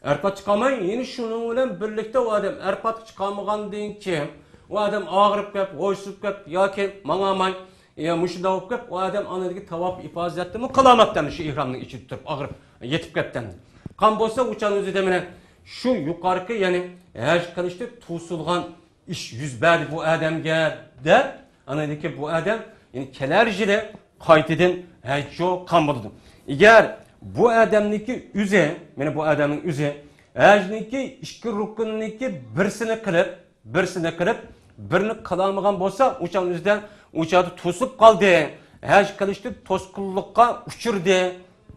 ئەرپات چىقالماي، يەنە شۇنىڭ بىلەن بىرلىكتە ئۇ ئادەم ئەرپاتقا چىقالمىغاندىن كېيىن، ئۇ ئادەم ئاغرىپ كەپ، ھوشسىزلىنىپ كەپ ياكى ماڭالماي، يا مۇشۇنداق بولۇپ كەپ، ئۇ ئادەم ئانىدىكى تاۋاپ ئىپازەتنىمۇ قىلالماپتۇ، شۇ ئېھرامنىڭ ئىچىدە تۇرۇپ ئاغرىپ يېتىپ كەپتۇ. قان بولسا، ئۇ چاغنىڭ ئۆزىدە مانا شۇ يۇقىرىقى، يەنى ھەج قىلىشتا توسۇلغان ئىش يۈز بەردى بۇ ئادەمگە دەپ، ئاندىن كېيىن بۇ ئادەم يەنە كېلەر يىلى قايتىدىن ھەج قىلغان بولىدۇ. ئەگەر بۇ ئادەمنىڭكى ئۆزى، مانا بۇ ئادەمنىڭ ئۆزى ھەجنىڭكى ئىككى رۇكۇننىڭكى بىرسىنى قىلىپ، بىرسىنى قىلىپ، بىرنى قىلالمىغان بولسا، ئۇ چاغنىڭ ئۆزىدە ئۇ چاغدا توسۇپ قالدى، ھەج قىلىشتا توسقۇنلۇققا ئۇچرىدى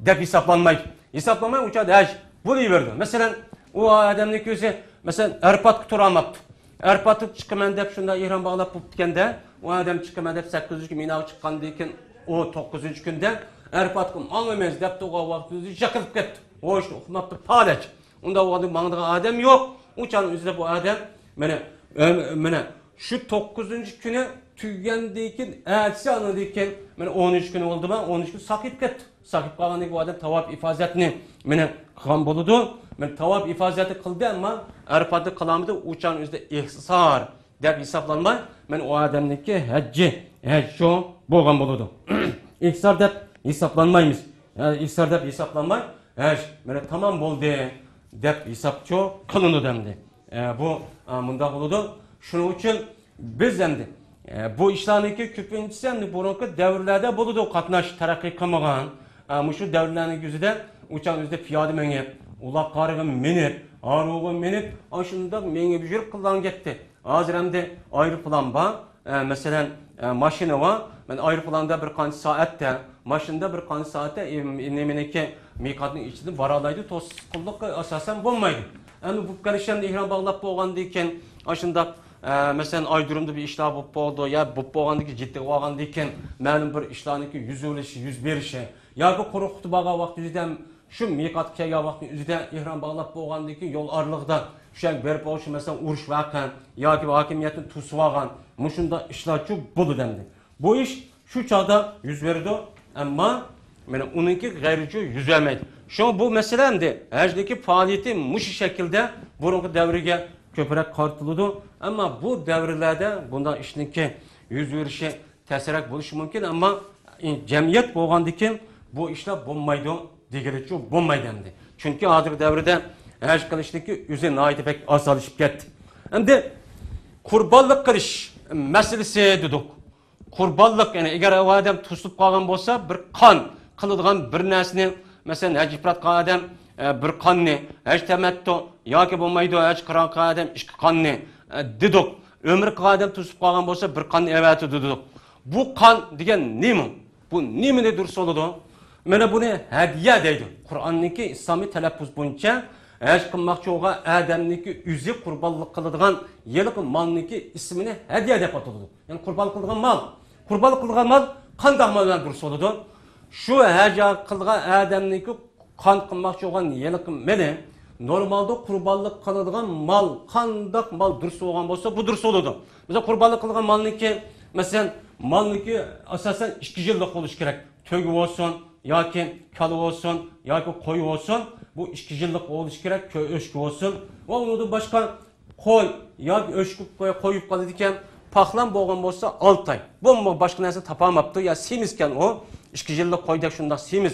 دەپ ھېسابلانمايدۇ. ھېسابلانماي ئۇ چاغدا ھەج بولۇۋېرىدۇ. مەسىلەن، ئۇ ئادەمنىڭكى ئۆزى، مەسىلەن، ئەرپاتقا تۇرالماپتۇ. ئەرپاتقا چىقىمەن دەپ شۇنداق ئېھرام باغلاپ بوپتىكەندە، ئۇ ئادەم چىقىمەن دەپ سەككىزىنچى كۈنى مىناغا چىققاندىن كېيىن، ئۇ توققۇزىنچى كۈندە ئەرپاتقا ماڭىمىز دەپ تۇرغان ۋاقتىدا يىقىلىپ كەتتى. ھوشىنى ئۇقماپتۇ، پالەچ. ئۇنداق بولغاندا ماڭىدىغان ئادەم يوق. ئۇ چاغنىڭ ئۆزىدە بۇ ئادەم، مانا، ئە، مانا، شۇ توققۇزىنچى كۈنى تۈگىگەندىن كېيىن، ئەتىسى ئاندىن كېيىن، مانا، ئونىنچى كۈنى بولدىما، ئونىنچى كۈنى ساقىيىپ كەتتى. ساقىيىپ قالغاندىن كېيىن بۇ ئادەم تاۋاپ ئىپازەتنى، مانا، قىلغان بولىدۇ. مانا، تاۋاپ ئىپازەتنى قىلدى، ئەمما ئەرپاتنى قىلالمىدى. ئۇ چاغنىڭ ئۆزىدە ئىھسار دەپ ھېسابلانماي، مانا، ئۇ ئادەمنىڭكى ھەججى، ھەج شۇ بولغان بولىدۇ. ئىھسار دەپ ھېسابلانمايمىز. ھە، ئىھسار دەپ ھېسابلانماي، ھەج، مانا، تامام بولدى دەپ ھېسابچۇ قىلىنىدۇ ئەمدى. ئە، بۇ، ئا، مۇنداق بولىدۇ. شۇنىڭ ئۈچۈن بىز ئەمدى، ئە، بۇ ئىشلارنىڭكى كۆپىنچىسى ئەمدى بۇرۇنقى دەۋرلەردە بولىدۇ، قاتناش تەرەققىي قىلمىغان. ئە، مۇشۇ دەۋرلەرنىڭ ئۆزىدە ئۇ چاغ ئۆزىدە پىيادە مېڭىپ، ئۇلاغ قارىغا مىنىپ، ھارۋىغا مىنىپ، ئاشۇنداق مېڭىپ يۈرۈپ قىلغان گەپتى. ھازىر ئەمدى ئايروپىلان بار، ئە، مەسىلەن، ئە، ماشىنا بار. مەن ئايروپىلاندا بىر قانچە سائەتتە، ماشىنىدا بىر قانچە سائەتتە، ئىم، نېمىنىڭكى، مىقاتنىڭ ئىچىدىن بارالايدۇ، توسقۇنلۇق ئاساسەن بولمايدۇ. ئەمدى بۇ كەلگەندە ئېھرام باغلاپ بولغاندىن كېيىن، ئاشۇنداق، ئە، مەسىلەن، ئايرودرومدا بىر ئىشلار بولۇپ بولدى، يا بولۇپ بولغاندىن كېيىن، جىددىي بولغاندىن كېيىن، مەلۇم بىر ئىشلارنىڭكى يۈز بېرىشى، يۈز بېرىشى، ياكى قۇرۇق خۇتبە بارغان ۋاقىت يۈزىدە شۇ مىقاتقا كەلگەن ۋاقتىنىڭ ئۆزىدە ئېھرام باغلاپ بولغاندىن كېيىن يول ئارىلىقىدا شۇ يەرگە بېرىپ بولۇشى، مەسىلەن، ئۇرۇش ۋەقە ياكى ھاكىمىيەتنى توسۇۋالغان مۇشۇنداق ئىشلارچۇ بولىدۇ ئەمدى. بۇ ئىش شۇ چاغدا يۈز بېرىدۇ، ئەمما مانا ئۇنىڭكى غەيرىچۇ يۈز بەرمەيدۇ. شۇڭا بۇ مەسىلە ئەمدى ھەجنىڭكى پائالىيىتى مۇشۇ شەكىلدە بۇرۇنقى دەۋرگە كۆپرەك قارىتىلىدۇ. ئەمما بۇ دەۋرلەردە بۇنداق ئىشنىڭكى يۈز بېرىشى تەسرەك بولۇشى مۇمكىن، ئەمما جەمئىيەت بولغاندىكىن بۇ ئىشلار بولمايدۇ دېگىلىچۇ بولمايدۇ ئەمدى. چۈنكى ھازىرقى دەۋردە ھەج قىلىشنىڭكى ئۆزى ناھايىتى بەك ئاسانلىشىپ كەتتى. ئەمدى قۇربانلىق قىلىش مەسىلىسى دېدۇق. قۇربانلىق، يەنى ئەگەر ئۇ ئادەم توسۇلۇپ قالغان بولسا، بىر قان قىلىدىغان بىر نەرسىنى، مەسىلەن، ھەج ئىپرات قىلغان ئادەم، ئە، بىر قاننى، ھەج تەمەتتۇ ياكى بولمايدۇ، ھەج قىران قىلغان ئادەم ئىككى قاننى، ئە، دېدۇق. ئۆمرە قىلغان ئادەم توسۇپ قالغان بولسا، بىر قاننى ئەۋەتىدۇ دېدۇق. بۇ قان دېگەن نېمە؟ بۇ نېمىنى دۇرۇس بولىدۇ؟ مانا بۇنى ھەدىيە دەيدۇ. قۇرئاننىڭكى ئىسلامىي تەلەپپۇز بويىچە ھەج قىلماقچى بولغان ئادەمنىڭكى ئۆزى قۇربانلىق قىلىدىغان ھېلىقى مالنىڭكى ئىسمىنى ھەدىيە دەپ ئاتىلىدۇ. يەنى قۇربانلىق قىلىدىغان مال. قۇربانلىق قىلىدىغان مال قانداق مال بىلەن دۇرۇس بولىدۇ؟ شۇ ھەج قىلغان ئادەمنىڭكى قان قىلماقچى بولغان ھېلىقى مېلى نورمالدا قۇربانلىق قىلىدىغان مال، قانداق مال دۇرۇس بولغان بولسا، بۇ دۇرۇس بولىدۇ. مەسىلەن، قۇربانلىق قىلىدىغان مالنىڭكى، مەسىلەن، مالنىڭكى ئاساسەن ئىككى يىللىق بولۇشى كېرەك. تۆگە بولسۇن ياكى كالا بولسۇن ياكى قوي بولسۇن، بۇ ئىككى يىللىق بولۇشى كېرەك، كۆ-، ئۆچكە بولسۇن. ۋە ئۇنىڭدىن باشقا قوي ياكى ئۆچكە قوي قويۇپ قالىدىكەن. پاخلان بولغان بولسا ئالتە ئاي. بۇمۇ باشقا نەرسە تاپالماپتۇ، يا سېمىزكەن ئۇ. ئىككى يىللىق قويدەك شۇنداق سېمىز.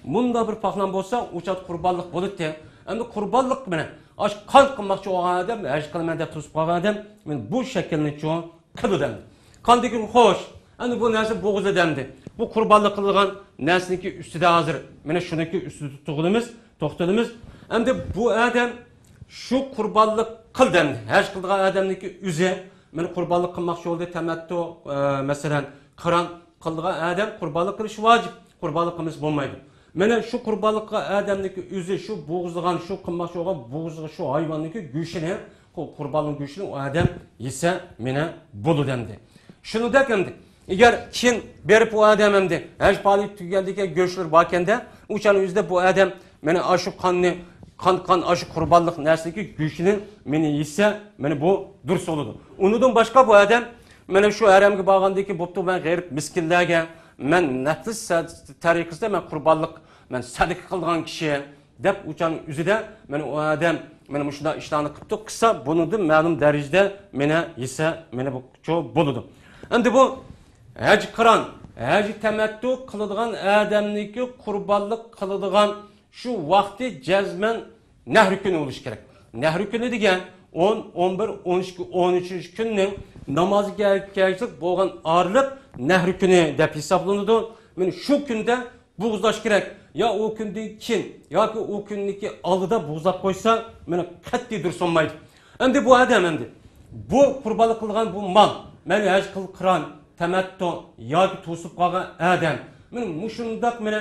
مۇنداق بىر پاخلان بولسا ئۇ چاغدا قۇربانلىق بولاتتى. ئەمدى قۇربانلىق بىلەن ئاشۇ قان قىلماقچى بولغان ئادەم، ھەج قىلىمەن دەپ توسۇپ قالغان ئادەم، مانا بۇ شەكىلنى چوڭ قىلىدۇ ئەمدى. قاندىكىن خوش، ئەمدى بۇ نەرسە بوغۇزدا ئەمدى. بۇ قۇربانلىق قىلىدىغان نەرسىنىڭكى ئۈستىدە ھازىر، مانا شۇنىڭكى ئۈستىدە توختىلىمىز، توختىلىمىز. ئەمدى بۇ ئادەم شۇ قۇربانلىق قىلدى ئەمدى. ھەج قىلىدىغان ئادەمنىڭكى ئۆزى، مانا قۇربانلىق قىلماقچى بولدى، تەمەتتۇ، ئە، مەسىلەن، قىران قىلىدىغان ئادەم قۇربانلىق قىلىشى ۋاجىپ. قۇربانلىق قىلمىسا بولمايدۇ. مانا شۇ قۇربانلىق قىلغان ئادەمنىڭكى ئۆزى شۇ بوغۇزلىغان، شۇ قىلماقچى بولغان بوغۇزلىغان شۇ ھايۋاننىڭكى گۆشىنى، قۇ-، قۇرباننىڭ گۆشىنى ئۇ ئادەم يېسە مانا بولىدۇ ئەمدى. شۇنىڭدەك ئەمدى، ئەگەر كېيىن بېرىپ ئۇ ئادەم ئەمدى ھەج پائالىيىتى تۈگىگەندىن كېيىن گۆشلىرى باركەندە، ئۇ چاغنىڭ ئۆزىدە بۇ ئادەم مانا ئاشۇ قاننى، قان، قان ئاشۇ قۇربانلىق نەرسىنىڭكى گۆشىنى مانا يېسە، مانا بۇ دۇرۇس بولىدۇ. ئۇنىڭدىن باشقا بۇ ئادەم مانا شۇ ھەرەمگە بارغاندىن كېيىن بوپتۇ، مەن غېرىب مىسكىنلەرگە، مەن نەپلىس سە-، تەرىقىسىدە مەن قۇربانلىق، مەن سەدىقە قىلىدىغان كىشى، دەپ ئۇ چاغنىڭ ئۆزىدە مانا ئۇ ئادەم مانا مۇشۇنداق ئىشلارنى قىپتۇ، قىلسا، بۇنىڭدىن مەلۇم دەرىجىدە مانا يېسە، مانا بۇ چوڭ بولىدۇ. ئەمدى بۇ ھەج قىران، ھەج تەمەتتۇ قىلىدىغان ئادەمنىڭكى قۇربانلىق قىلىدىغان شۇ ۋاقتى جەزمەن نەھرى كۈنى بولۇشى كېرەك. نەھرى كۈنى دېگەن ئون، ئون بىر، ئون ئىككى، ئون ئۈچىنچى كۈننىڭ نامازى كەلگۈچىلىك بولغان ئارىلىق نەھرى كۈنى دەپ ھېسابلىنىدۇ. مانا شۇ كۈندە بوغۇزلاش كېرەك. يا ئۇ كۈندىن كېيىن ياكى ئۇ كۈننىڭكى ئالدىدا بوغۇزلاپ قويسا، مانا قەتئىي دۇرۇس بولمايدۇ. ئەمدى بۇ ئادەم ئەمدى بۇ قۇربانلىق قىلغان بۇ مال، مەيلى ھەج قىل، قىران، تەمەتتۇ ياكى توسۇپ قالغان ئادەم، مانا مۇشۇنداق، مانا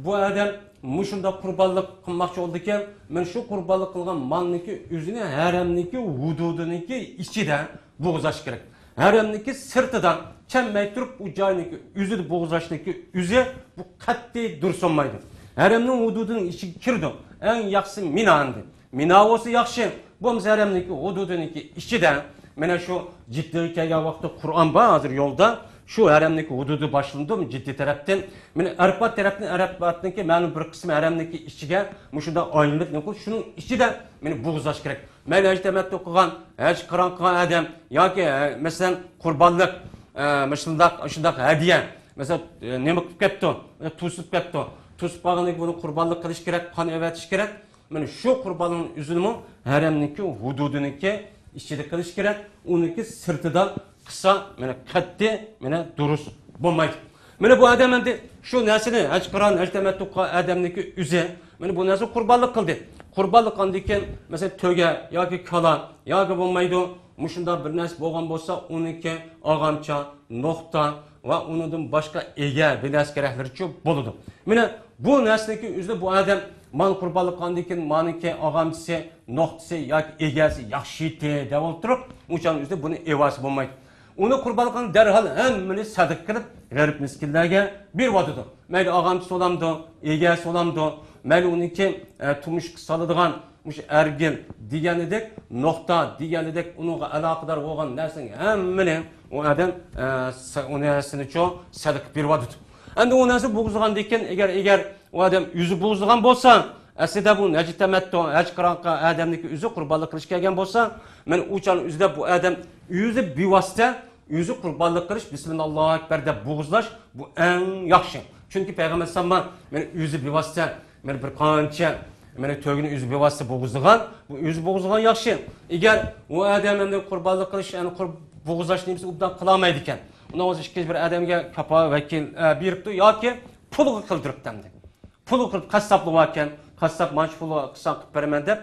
بۇ ئادەم مۇشۇنداق قۇربانلىق قىلماقچى بولىدىكەن، مانا شۇ قۇربانلىق قىلغان مالنىڭكى ئۆزىنى ھەرەمنىڭكى ھۇدۇدىنىڭكى ئىچىدە بوغۇزلاش كېرەك. ھەرەمنىڭكى سىرتىدا چەممەي تۇرۇپ، ئۇ جاينىڭكى ئۆزىدە بوغۇزلاشنىڭكى ئۆزى بۇ قەتئىي دۇرۇس بولمايدۇ. ھەرەمنىڭ ھۇدۇدىنىڭ ئىچىگە كىرىدۇ. ئەڭ ياخشىسى مىنا ئەمدى. مىنا بولسا ياخشى، بولمىسا ھەرەمنىڭكى ھۇدۇدىنىڭكى ئىچىدە، مانا شۇ جىددىگە كەلگەن ۋاقىتتا قۇرئان بار، ھازىر يولدا، شۇ ھەرەمنىڭكى ھۇدۇدى باشلىنىدۇ جىددە تەرەپتىن. مانا ئەرپات تەرەپتىن، ئەرپاتنىڭكى مەلۇم بىر قىسمى ھەرەمنىڭكى ئىچىگە مۇشۇنداق ئايلىنىپ، نېمە قىلىپ، شۇنىڭ ئىچىدە مانا بوغۇزلاش كېرەك. مەيلى ھەج تەمەتتۇ قىلغان، ھەج قىران قىلغان ئادەم ياكى، ئە، مەسىلەن، قۇربانلىق، ئە، مۇشۇنداق، شۇنداق ھەدىيە، مەسىلەن، ئە، نېمە قىلىپ كەپتۇ؟ ئە، توسۇپ كەپتۇ. توسۇپ قالغاندىن كېيىن بۇنى قۇربانلىق قىلىش كېرەك، قان ئەۋەتىش كېرەك. مانا شۇ قۇرباننىڭ ئۆزىنىمۇ ھەرەمنىڭكى ھۇدۇدىنىڭكى ئىچىدە قىلىش كېرەك. ئۇنىڭكى سىرتىدا قىلسا، مانا قەتئىي، مانا دۇرۇس بولمايدۇ. مانا بۇ ئادەم ئەمدى شۇ نەرسىنى، ھەج قىران، ھەج تەمەتتۇ قىلغان ئادەمنىڭكى ئۆزى، مانا بۇ نەرسىنى قۇربانلىق قىلدى. قۇربانلىق قىلغاندىن كېيىن، مەسىلەن، تۆگە ياكى كالا ياكى بولمايدۇ، مۇشۇنداق بىر نەرسە بولغان بولسا، ئۇنىڭكى ئاغامچا، نوختا ۋە ئۇنىڭدىن باشقا ئىگە بىر نەرسە كېرەكلىرىچۇ بولىدۇ. مانا بۇ نەرسىنىڭكى ئۆزىدە بۇ ئادەم مانا قۇربانلىق قىلغاندىن كېيىن مانىڭكى ئاغامچىسى، نوختىسى ياكى ئىگەسى ياخشى ئىدى دەپ ئولتۇرۇپ، ئۇ چاغنىڭ ئۆزىدە بۇنى ئېۋاسى بولمايدۇ. ئۇنى قۇربانلىق قىلغان دەرھال ھەممىنى سەدىقە قىلىپ، غېرىب مىسكىنلەرگە بېرىۋاتىدۇ. مەيلى ئاغامچىسى بولامدۇ، ئىگەسى بولامدۇ، مەيلى ئۇنىڭكى، ئە، تۇمشۇققا سالىدىغان مۇشۇ ئەرگىل دېگەنىدەك، نوختا دېگەنىدەك، ئۇنىڭغا ئالاقىدار بولغان نەرسىنىڭ ھەممىنى ئۇ ئادەم، ئە، سە-، ئۇ نەرسىنىچۇ سەدىقە بېرىۋاتىدۇ. ئەمدى ئۇ نەرسە بوغۇزلىغاندىن كېيىن، ئەگەر، ئەگەر ئۇ ئادەم ئۆزى بوغۇزلىغان بولسا، ئەسلىدە بۇ ھەج تەمەتتۇ، ھەج قىران قىلغان ئادەمنىڭكى ئۆزى قۇربانلىق قىلىش كەلگەن بولسا، مانا ئۇ چاغنىڭ ئۆزىدە بۇ ئادەم ئۆزى بىۋاسىتە ئۆزى قۇربانلىق قىلىش، بىسمىللا، ئاللاھۇ ئەكبەر دەپ بوغۇزلاش، بۇ ئەڭ ياخشى. چۈنكى پەيغەمبەر ئەلەيھىسسالام مانا ئۆزى بىۋاسىتە، مانا بىر قانچە، مانا تۆگىنى ئۆزى بىۋاسىتە بوغۇزلىغان، بۇ ئۆزى بوغۇزلىغان ياخشى. ئەگەر ئۇ ئادەم ئەمدى قۇربانلىق قىلىش، يەنى قۇر-، بوغۇزلاش نېمىسى ئوبدان قىلالمايدىكەن، ئۇنداق بولسا ئىككىنچى بىر ئادەمگە كاپالەت، ۋەكىل، ئە، بېرىپتۇ ياكى پۇلغا قىلدۇرۇپتۇ ئەمدى. پۇل قىلىپ، قاسساپلار باركەن، قاسساپ مانچە پۇل قىلساڭ قىلىپ بېرىمەن دەپ،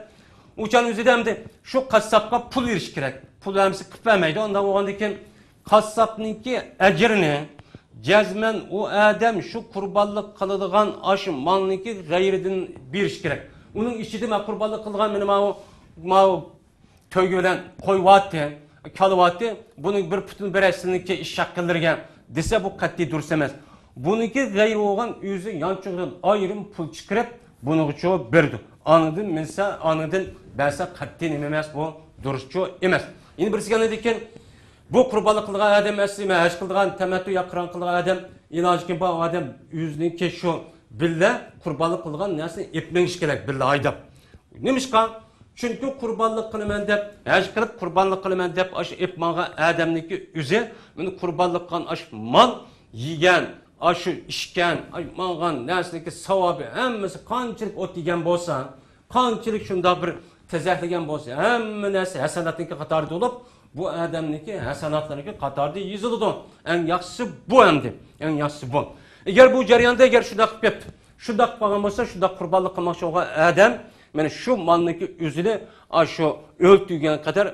ئۇ چاغنىڭ ئۆزىدە ئەمدى شۇ قاسساپقا پۇل بېرىش كېرەك. پۇل ھەممىسى قىلىپ بەرمەيدۇ. ئانداق بولغاندىن كېيىن قاسساپنىڭكى ئەجرىنى جەزمەن ئۇ ئادەم شۇ قۇربانلىق قىلىدىغان ئاشۇ مالنىڭكى غەيرىدىن بېرىش كېرەك. ئۇنىڭ ئىچىدە مەن قۇربانلىق قىلغان مانا ماۋۇ، ماۋۇ تۆگە بىلەن قوي بارتى، كالا بارتى، بۇنىڭ بىر پۇتىنى بېرەي سىلىنىڭكى ئىش شاققىنلىرىگە دېسە، بۇ قەتئىي دۇرۇس ئەمەس. بۇنىڭكى غەيرى بولغان ئۆزى يانچۇقىدىن ئايرىم پۇل چىقىرىپ، بۇنىڭغىچۇ بېرىدۇ. ئانىڭدىن مىنسە، ئانىڭدىن بەرسە قەتئىي نېمە ئەمەس، بۇ دۇرۇسچۇ ئەمەس. يەنە بىرسى كەلگەندىن كېيىن، بۇ قۇربانلىق قىلغان ئادەم ئەسلى مەن ھەج قىلىدىغان، تەمەتتۇ يا قىران قىلىدىغان ئادەم، ئىلاجى كىم بار، ئۇ ئادەم ئۆزىنىڭكى شۇ بىللە قۇربانلىق قىلىدىغان نەرسىنى ئېلىپ مېڭىشى كېرەك، بىللە ھايداپ. نېمىشقا؟ چۈنكى قۇربانلىق قىلىمەن دەپ، ھەج قىلىپ قۇربانلىق قىلىمەن دەپ ئاشۇ ئېلىپ ماڭغان ئادەمنىڭكى ئۆزى، مانا قۇربانلىق قىلغان ئاشۇ مال، يېگەن، ئاشۇ ئىچكەن، ئاشۇ ماڭغان نەرسىنىڭكى ساۋابى ھەممىسى قانچىلىك ئوت يېگەن بولسا، قانچىلىك شۇنداق بىر تېزەكلىگەن بولسا، ھەممە نەرسە ھەسەناتنىڭكى قاتارىدا بولۇپ، بۇ ئادەمنىڭكى ھەسەناتلىرىنىڭكى قاتارىدا يېزىلىدۇ. ئەڭ ياخشىسى بۇ ئەمدى. ئەڭ ياخشىسى بۇ. ئەگەر بۇ جەرياندا ئەگەر شۇنداق قىلىپ كەپتۇ، شۇنداق قىلىپ قالغان بولسا، شۇنداق قۇربانلىق قىلماقچى بولغان ئادەم، مانا شۇ مالنىڭكى ئۆزىنى ئاشۇ ئۆلتۈرگەن قەدەر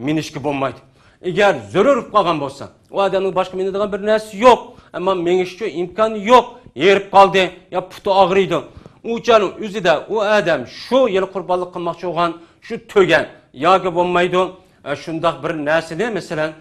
مىنىشكە بولمايدۇ. ئەگەر زۆرۈر بولۇپ قالغان بولسا، ئۇ ئادەمنىڭ باشقا مىنىدىغان بىر نەرسىسى يوق، ئەمما مېڭىشكە ئىمكانى يوق، ھېرىپ قالدى، يا پۇتى ئاغرىيدۇ. ئۇ چاغنىڭ ئۆزىدە ئۇ ئادەم شۇ يىل قۇربانلىق قىلماقچى بولغان شۇ تۆگە ياكى بولمايدۇ، ئە، شۇنداق بىر نەرسىنى، مەسىلەن،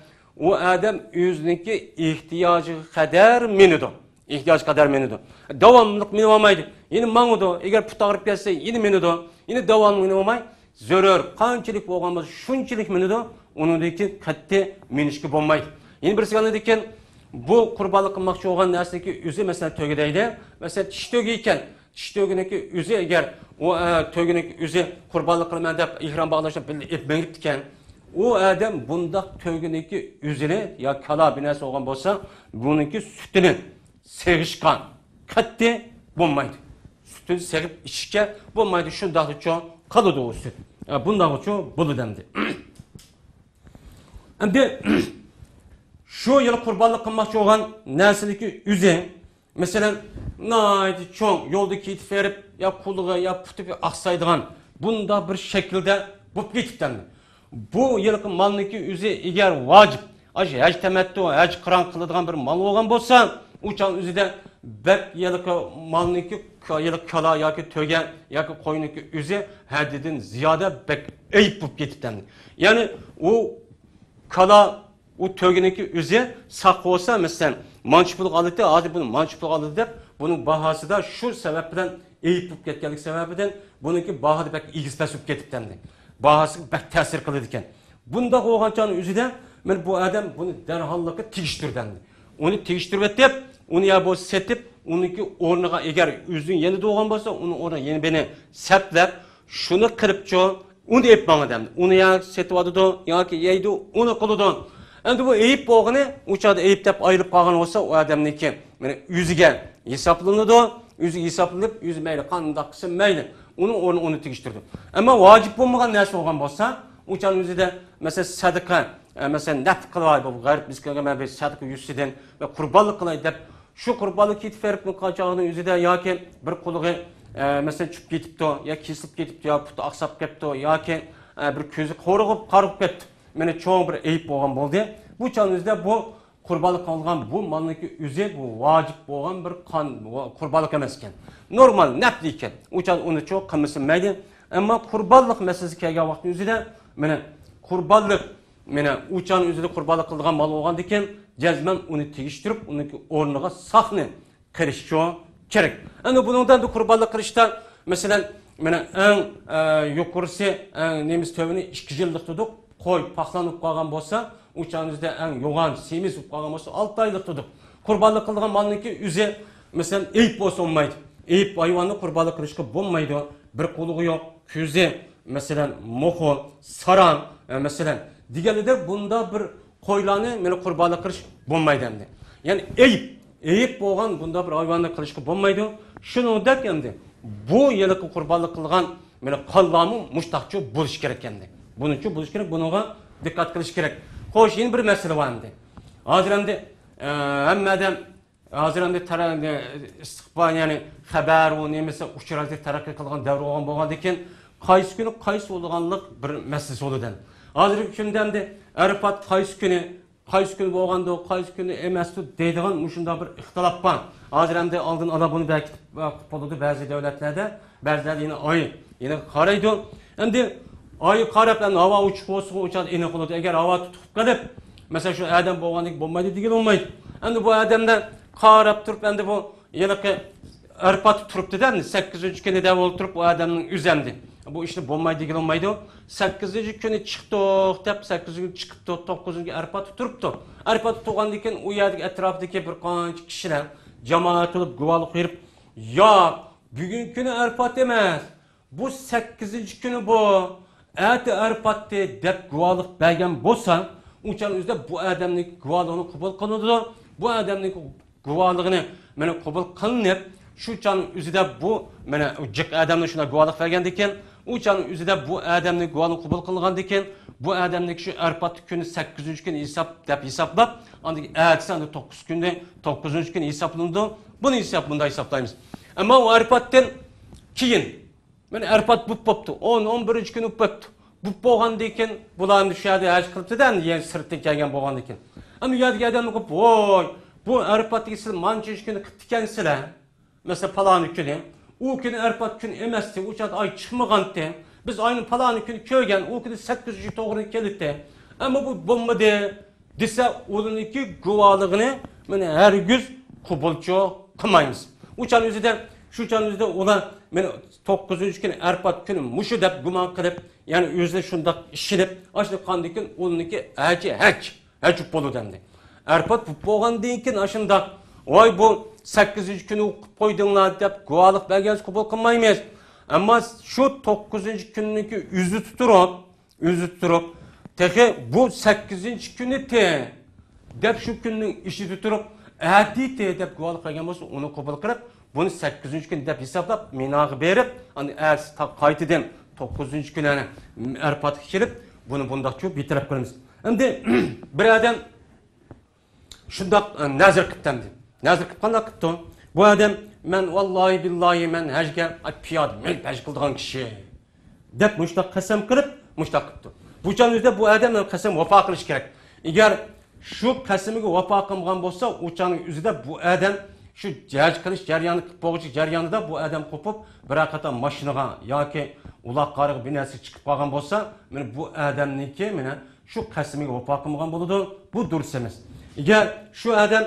ئۇ ئادەم ئۆزىنىڭكى ئېھتىياجىغا قەدەر مىنىدۇ. ئېھتىياجغا قەدەر مىنىدۇ. داۋاملىق مىنىۋالمايدۇ. يەنە ماڭىدۇ. ئەگەر پۇتى ئاغرىپ كەتسە، يەنە مىنىدۇ. يەنە داۋاملىق مىنىۋالماي، زۆرۈر قانچىلىك بولغان بولسا، شۇنچىلىك مىنىدۇ. ئۇنىڭدىن كېيىن قەتئىي مىنىشكە بولمايدۇ. يەنە بىرسى ئاندىن كېيىن بۇ قۇربانلىق قىلماقچى بولغان نەرسىنىڭكى ئۆزى، مەسىلەن، تۆگە دەيلى. مەسىلەن، چىش تۆگە ئىكەن. چىش تۆگىنىڭكى ئۆزى ئەگەر ئۇ، ئە، تۆگىنىڭكى ئۆزى قۇربانلىق قىلىمەن دەپ ئېھرام باغلاشنى بىللە ئېلىپ مېڭىپتىكەن، ئۇ ئادەم بۇنداق تۆگىنىڭكى ئۆزىنى يا كالا بىر نەرسە بولغان بولسا، بۇنىڭكى سۈتىنى سېغىشقا قەتئىي بولمايدۇ. سۈتىنى سېغىپ ئىچىشكە بولمايدۇ. شۇنداقلا چوڭ قالىدۇ ئۇ سۈت. ئە، بۇنداقچۇ بولىدۇ ئەمدى. ئەمدى شۇ يىل قۇربانلىق قىلماقچى بولغان نەرسىنىڭكى ئۆزى، مەسىلەن، ناھايىتى چوڭ، يولدا كېتىپ بېرىپ، يا قۇلىقى، يا پۇتى ئاقسايدىغان، بۇنداق بىر شەكىلدە بولۇپ كېتىپتۇ ئەمدى. بۇ يىلقى مالنىڭكى ئۆزى ئەگەر ۋاجىپ، ئاشۇ ھەج تەمەتتۇ، ھەج قىران قىلىدىغان بىر مال بولغان بولسا، ئۇ چاغ ئۆزىدە بەك ھېلىقى مالنىڭكى، ھېلىقى كالا ياكى تۆگە ياكى قوينىڭكى ئۆزى ھەددىدىن زىيادە بەك ئەيىب بولۇپ كېتىپتۇ ئەمدى. يەنى ئۇ كالا، ئۇ تۆگىنىڭكى ئۆزى ساق بولسا، مەسىلەن، مانچە پۇلغا ئالىدۇ، ھازىر بۇنى مانچە پۇلغا ئالىدۇ دەپ، بۇنىڭ باھاسىدا شۇ سەۋەب بىلەن ئەيىب بولۇپ كەتكەنلىكى سەۋەبىدىن بۇنىڭكى باھاسى بەك ئېگىز-پەس بولۇپ كېتىپتۇ ئەمدى. باھاسىغا بەك تەسىر قىلىدىكەن. بۇنداق بولغان چاغنىڭ ئۆزىدە، مانا بۇ ئادەم بۇنى دەرھاللىققا تېگىشتۈردى ئەمدى. ئۇنى تېگىشتۈرۈۋېتىپ، ئۇنى يا بولسا سېتىپ، ئۇنىڭكى ئورنىغا ئەگەر ئۆزىنىڭ يېنىدا بولغان بولسا، ئۇنىڭ ئورنىغا يەنە بىرنى سەپلەپ، شۇنى قىلىپچۇ، ئۇنى ئېلىپ ماڭىدۇ ئەمدى. ئۇنى يا سېتىۋالىدۇ، ياكى يەيدۇ، ئۇنى قىلىدۇ. ئەمدى بۇ ئەيىب بولغىنى، ئۇ چاغدا ئەيىب دەپ ئايرىلىپ قالغان بولسا، ئۇ ئادەمنىڭكى، مانا، ئۆزىگە ھېسابلىنىدۇ، ئۆزىگە ھېسابلىنىپ، ئۆزى مەيلى قانداق قىلسا مەيلى، ئۇنىڭ ئورنىغا ئۇنى تېگىشتۈرىدۇ. ئەمما ۋاجىپ بولمىغان نەرسە بولغان بولسا، ئۇ چاغنىڭ ئۆزىدە، مەسىلەن، سەدىقە، ئە، مەسىلەن، نەپقە قىلىۋاي، بۇ غەرىب مىسكىنگە مەن بىر سەدىقە يۈزىسىدىن ۋە قۇربانلىق قىلاي دەپ، شۇ قۇربانلىق كېتىپ بېرىپ چاغنىڭ ئۆزىدە ياكى بىر قۇلىقى، ئە، مەسىلەن، چۈشۈپ كېتىپتۇ، يا كېسىلىپ كېتىپتۇ، يا پۇتى ئاقساپ كەپتۇ، ياكى، ئە، بىر كۆزى قورۇغۇپ، قارىغۇپ كەپتۇ. مانا چوڭ بىر ئەيىب بولغان بولدى. بۇ چاغنىڭ ئۆزىدە بۇ قۇربانلىق قىلغان بۇ مالنىڭكى ئۆزى بۇ ۋاجىپ بولغان بىر قان، قۇربانلىق ئەمەس ئىكەن. نورمال، نەپلى ئىكەن. ئۇ چاغدا ئۇنى چوڭ قىلمىسا مەيلى. ئەمما قۇربانلىق مەسىلىسى كەلگەن ۋاقىتنىڭ ئۆزىدە، مانا، قۇربانلىق، مانا، ئۇ چاغنىڭ ئۆزىدە قۇربانلىق قىلىدىغان مال بولغاندىكىن، جەزمەن ئۇنى تېگىشتۈرۈپ، ئۇنىڭكى ئورنىغا ساقنى قىلىشچۇ كېرەك. ئەمدى بۇنىڭدا ئەمدى قۇربانلىق قىلىشتا، مەسىلەن، مانا ئەڭ، ئە، يۇقىرىسى، ئەڭ نېمىسى تۆۋىنى ئىككى يىللىق دېدۇق. قوي پاقلان بولۇپ قالغان بولسا، ئۇ چاغنىڭ ئۆزىدە ئەڭ يوغان سېمىز بولۇپ قالغان بولسا، ئالتە ئايلىق دېدۇق. قۇربانلىق قىلىدىغان مالنىڭكى ئۆزى، مەسىلەن، ئەيىب بولسا بولمايدۇ. ئەيىب ھايۋاننى قۇربانلىق قىلىشقا بولمايدۇ. بىر قۇلىقى يوق، كۆزى، مەسىلەن، موخو، ساراڭ، ئە، مەسىلەن، دېگەنلىدەك بۇنداق بىر قويلارنى مانا قۇربانلىق قىلىش بولمايدۇ ئەمدى. يەنى ئەيىب، ئەيىب بولغان بۇنداق بىر ھايۋاننى قىلىشقا بولمايدۇ. شۇنىڭدەك ئەمدى بۇ ھېلىقى قۇربانلىق قىلغان مانا قانلارمۇ مۇشتاقچۇ بولۇشى كېرەك ئەمدى. بۇنىچۇ بولۇشى كېرەك، بۇنىڭغا دىققەت قىلىش كېرەك. خوش، يەنە بىر مەسىلە بار ئەمدى. ھازىر ئەمدى، ئە، ھەممە ئادەم ھازىر ئەمدى تەرە-، ئىستىقبال، يەنى خەۋەر، ئۇ نېمىسى، ئۇچۇر ھازىر تەرەققىي قىلغان دەۋر بولغان بولغاندىكىن، قايسى كۈنى قايسى بولىدىغانلىق بىر مەسىلىسى بولىدۇ. ھازىركى كۈندە ئەمدى ئەرىپات قايسى كۈنى، قايسى كۈنى بولغاندۇ، قايسى كۈنى ئەمەستۇ دەيدىغان مۇشۇنداق بىر ئىختىلاپ بار. ھازىر ئەمدى ئالدىن ئالا بۇنى بەركىتىپ، ئە، قىلىپ بولىدۇ بەزى دۆلەتلەردە، بەزىلەردە يەنە ئاي، يەنە قارايدۇ. ئەمدى ئايغا قاراپ، ئەمدى ھاۋا ئوچۇق بولسىغۇ، ئۇ چاغدا ئېنىق بولىدۇ. ئەگەر ھاۋا تۇتۇپ قېلىپ، مەسىلەن، شۇ ئادەم بولغاندىكىن بولمايدۇ دېگىلى بولمايدۇ. ئەمدى بۇ ئادەملەر قاراپ تۇرۇپ، ئەمدى بۇ ھېلىقى ئەرپاتتا تۇرۇپتۇ-دە، ئەمدى سەككىزىنچى كۈنى دەپ ئولتۇرۇپ، ئۇ ئادەمنىڭ ئۆزى ئەمدى بۇ ئىشنى بولمايدۇ دېگىلى بولمايدۇ. سەككىزىنچى كۈنى چىقتۇق دەپ، سەككىزىنچى كۈنى چىقىپتۇ، توققۇزىنچى كۈنى ئەرپاتتا تۇرۇپتۇ. ئەرپاتتا تۇرغاندىن كېيىن ئۇ يەردىكى ئەتراپىدىكى بىر قانچە كىشىلەر جامائەت بولۇپ گۇۋاھلىق بېرىپ، ياق، بۈگۈنكى كۈنى ئەرپات ئەمەس، بۇ سەككىزىنچى كۈنى بۇ. ئەتە ئەرپاتتى دەپ گۇۋاھلىق بەرگەن بولسا، ئۇ چاغنىڭ ئۆزىدە بۇ ئادەمنىڭ گۇۋاھلىقىنى قوبۇل قىلىنىدۇ. بۇ ئادەمنىڭ گۇۋاھلىقىنى مانا قوبۇل قىلىنىپ، شۇ چاغنىڭ ئۆزىدە بۇ مانا جىق ئادەمنى شۇنداق گۇۋاھلىق بەرگەندىكىن، ئۇ چاغنىڭ ئۆزىدە بۇ ئادەمنىڭ گۇۋاھلىقى قوبۇل قىلىنغاندىكىن، بۇ ئادەمنىڭ شۇ ئەرپاتتىكى كۈنى سەككىزىنچى كۈنى ھېساب دەپ ھېسابلاپ، ئاندىن كېيىن ئەتىسى ئاندىن توققۇز كۈندە، توققۇزىنچى كۈنى ھېسابلىنىدۇ. بۇنى ھېساب، بۇنداق ھېسابلايمىز. ئەمما ئۇ ئەرپاتتىن كېيىن، مانا ئەرپات بوپ بوپتۇ. ئون، ئون بىرىنچى كۈنى بوپتۇ. بوپ بولغاندىن كېيىن، بۇلار ئەمدى شۇ يەردە ھەج قىلىپتۇ-دە، ئەمدى يەنە سىرتتىن كەلگەن بولغاندىن كېيىن. ئەمدى ئۇ يەردىكى ئادەملەر قىلىپ، ۋوي، بۇ ئەرپاتتىكى سىلەر مانچىنچى كۈنى قىپتىكەنسىلەر. مەسىلەن، پالانى كۈنى. ئۇ كۈنى ئەرپات كۈنى ئەمەستى، ئۇ چاغدا ئاي چىقمىغانتى. بىز ئاينى پالانى كۈنى كۆرگەن، ئۇ كۈنى سەككىزىنچى توغرا كېلىتتى. ئەمما بۇ بولمىدى. دېسە، ئۇلارنىڭكى گۇۋاھلىقىنى مانا ھەرگىز قوبۇلچۇ قىلمايمىز. ئۇ چاغنىڭ ئۆزىدە، شۇ چاغنىڭ ئۆزىدە ئۇلار مانا توققۇزىنچى كۈنى ئەرپات كۈنى مۇشۇ دەپ گۇمان قىلىپ، يەنى ئۆزىنى شۇنداق ئىشىنىپ، ئاشۇنداق قىلغاندىن كېيىن ئۇلارنىڭكى ھەجى ھەج، ھەج بولىدۇ ئەمدى. ئەرپات بولۇپ بولغاندىن كېيىن ئاشۇنداق، ۋاي بۇ سەككىزىنچى كۈنى قىلىپ قويدۇڭلار دەپ گۇۋاھلىق بەرگەنسىز قوبۇل قىلمايمىز. ئەمما شۇ توققۇزىنچى كۈننىڭكى ئۆزى تۇرۇپ، ئۆزى تۇرۇپ، تېخى بۇ سەككىزىنچى كۈنى تېخى دەپ شۇ كۈننىڭ ئىچىدە تۇرۇپ، ئەتىتى دەپ گۇۋاھلىق بەرگەن بولسا، ئۇنى قوبۇل قىلىپ، بۇنى سەككىزىنچى كۈنى دەپ ھېسابلاپ، مىناغا بېرىپ، ئەتىسى قايتىدىن توققۇزىنچى كۈنى ئەرپاتقا كېلىپ، بۇنى بۇنداق چۇ بىتەرەپ قىلىمىز. ئەمدى بىر ئادەم شۇنداق، ئە، نەزىر قىپتۇ ئەمدى. نەزىر قىپ قانداق قىپتۇ؟ بۇ ئادەم، مەن ۋاللاھى بىللاھى مەن ھەجگە پىيادە مېڭىپ ھەج قىلىدىغان كىشى دەپ مۇشتاق قەسەم قىلىپ، مۇشتاق قىپتۇ. بۇ چاغنىڭ ئۆزىدە بۇ ئادەم قەسەم ۋاپا قىلىشى كېرەك. ئەگەر شۇ قەسىمىگە ۋاپا قىلمىغان بولسا، ئۇ چاغنىڭ ئۆزىدە بۇ ئادەم شۇ ھەج قىلىش جەريانى قىپ بولغۇچە جەريانىدا بۇ ئادەم قوپۇپ، بىر قاتار ماشىنىغا ياكى ئۇلاغ قارىغا بىر نەرسە چىقىپ قالغان بولسا، مانا بۇ ئادەمنىڭكى مانا شۇ قەسىمىگە ۋاپا قىلمىغان بولىدۇ. بۇ دۇرۇس ئەمەس. ئەگەر شۇ ئادەم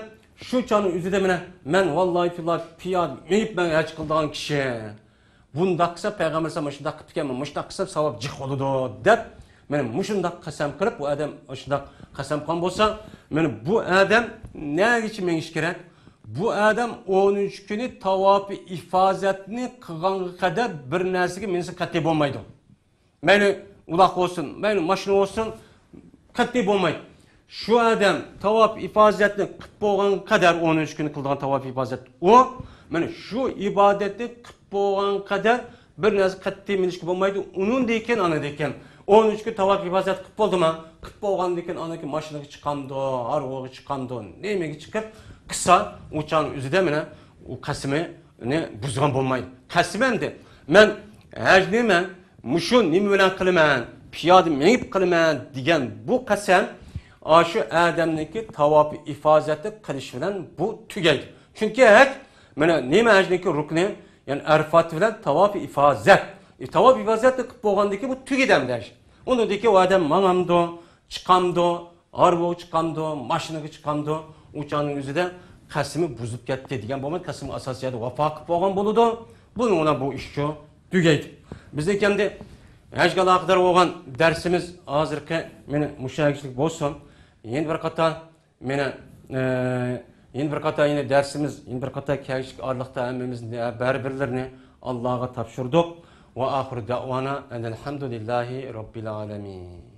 شۇ چاغنىڭ ئۆزىدە مانا، مەن ۋاللاھى بىللاھى پىيادە مېڭىپ مەن ھەج قىلىدىغان كىشى. بۇنداق قىلسا پەيغەمبەر ئەلەيھىسسالام مۇشۇنداق قىپتىكەن، مۇشۇنداق قىلسام ساۋاب جىق بولىدۇ دەپ، مانا مۇشۇنداق قەسەم قىلىپ، بۇ ئادەم مۇشۇنداق قەسەم قىلغان بولسا، مانا بۇ ئادەم نەگىچە مېڭىشى كېرەك؟ بۇ ئادەم ئونىنچى كۈنى تاۋاپى ئىفازەتنى قىلغانغا قەدەر بىر نەرسىگە مىنسە قەتئىي بولمايدۇ. مەيلى ئۇلاق بولسۇن، مەيلى ماشىنا بولسۇن، قەتئىي بولمايدۇ. شۇ ئادەم تاۋاپ ئىپازەتنى قىپ بولغان قەدەر، ئونىنچى كۈنى قىلىدىغان تاۋاپ ئىپازەت ئۇ، مانا شۇ ئىبادەتنى قىپ بولغان قەدەر بىر نەرسە قەتئىي مىنىشكە بولمايدۇ. ئۇنىڭدىن كېيىن، ئاندىن كېيىن ئونىنچى كۈنى تاۋاپ ئىپازەت قىپ بولدىما؟ قىپ بولغاندىن كېيىن ئاندىن كېيىن ماشىنىغا چىقامدۇ، ھارۋىغا چىقامدۇ، نېمىگە چىقىپ قىلسا، ئۇ چاغنىڭ ئۆزىدە مانا ئۇ قەسىمىنى بۇزغان بولمايدۇ. قەسىمەن دەپ، مەن ھەجنى مەن مۇشۇ نېمە بىلەن قىلىمەن؟ پىيادە مېڭىپ قىلىمەن دېگەن بۇ قەسەم ئاشۇ ئادەمنىڭكى تاۋاپى ئىفازەتنى قىلىش بىلەن بۇ تۈگەيدۇ. چۈنكى ھەج، مانا نېمە ھەجنىڭكى رۇكنى؟ يەنى ئەرفات بىلەن تاۋاپى ئىفازەت. ئى، تاۋاپ ئىفازەتنى قىلىپ بولغاندىن كېيىن بۇ تۈگىدى ئەمدى ھەج. ئۇنىڭدىن كېيىن ئۇ ئادەم ماڭامدۇ، چىقامدۇ، ھارۋىغا چىقامدۇ، ماشىنىغا چىقامدۇ، ئۇ چاغنىڭ ئۆزىدە قەسىمى بۇزۇلۇپ كەتتى دېگەن بولمايدۇ. قەسىمى ئاساسىي يەردە ۋاپا قىلىپ بولغان بولىدۇ. بۇنىڭ بىلەن بۇ ئىش شۇ تۈگەيدۇ. بىزنىڭكى ئەمدى ھەجگە ئالاقىدار بولغان دەرسىمىز ھازىرقى مانا مۇشۇ يەرگىچىلىك بولسۇن. يەنە بىر قاتار مانا، ئە، يەنە بىر قاتار يەنە دەرسىمىز، يەنە بىر قاتار كەلگۈسى ئارىلىقتا ھەممىمىز بەرىبىرلىرىنى ئاللاغا تاپشۇردۇق. ۋە ئاخىرۇ دەئۋانا ئەنىل ھەمدۇلىللاھى رەببىل ئالەمىن.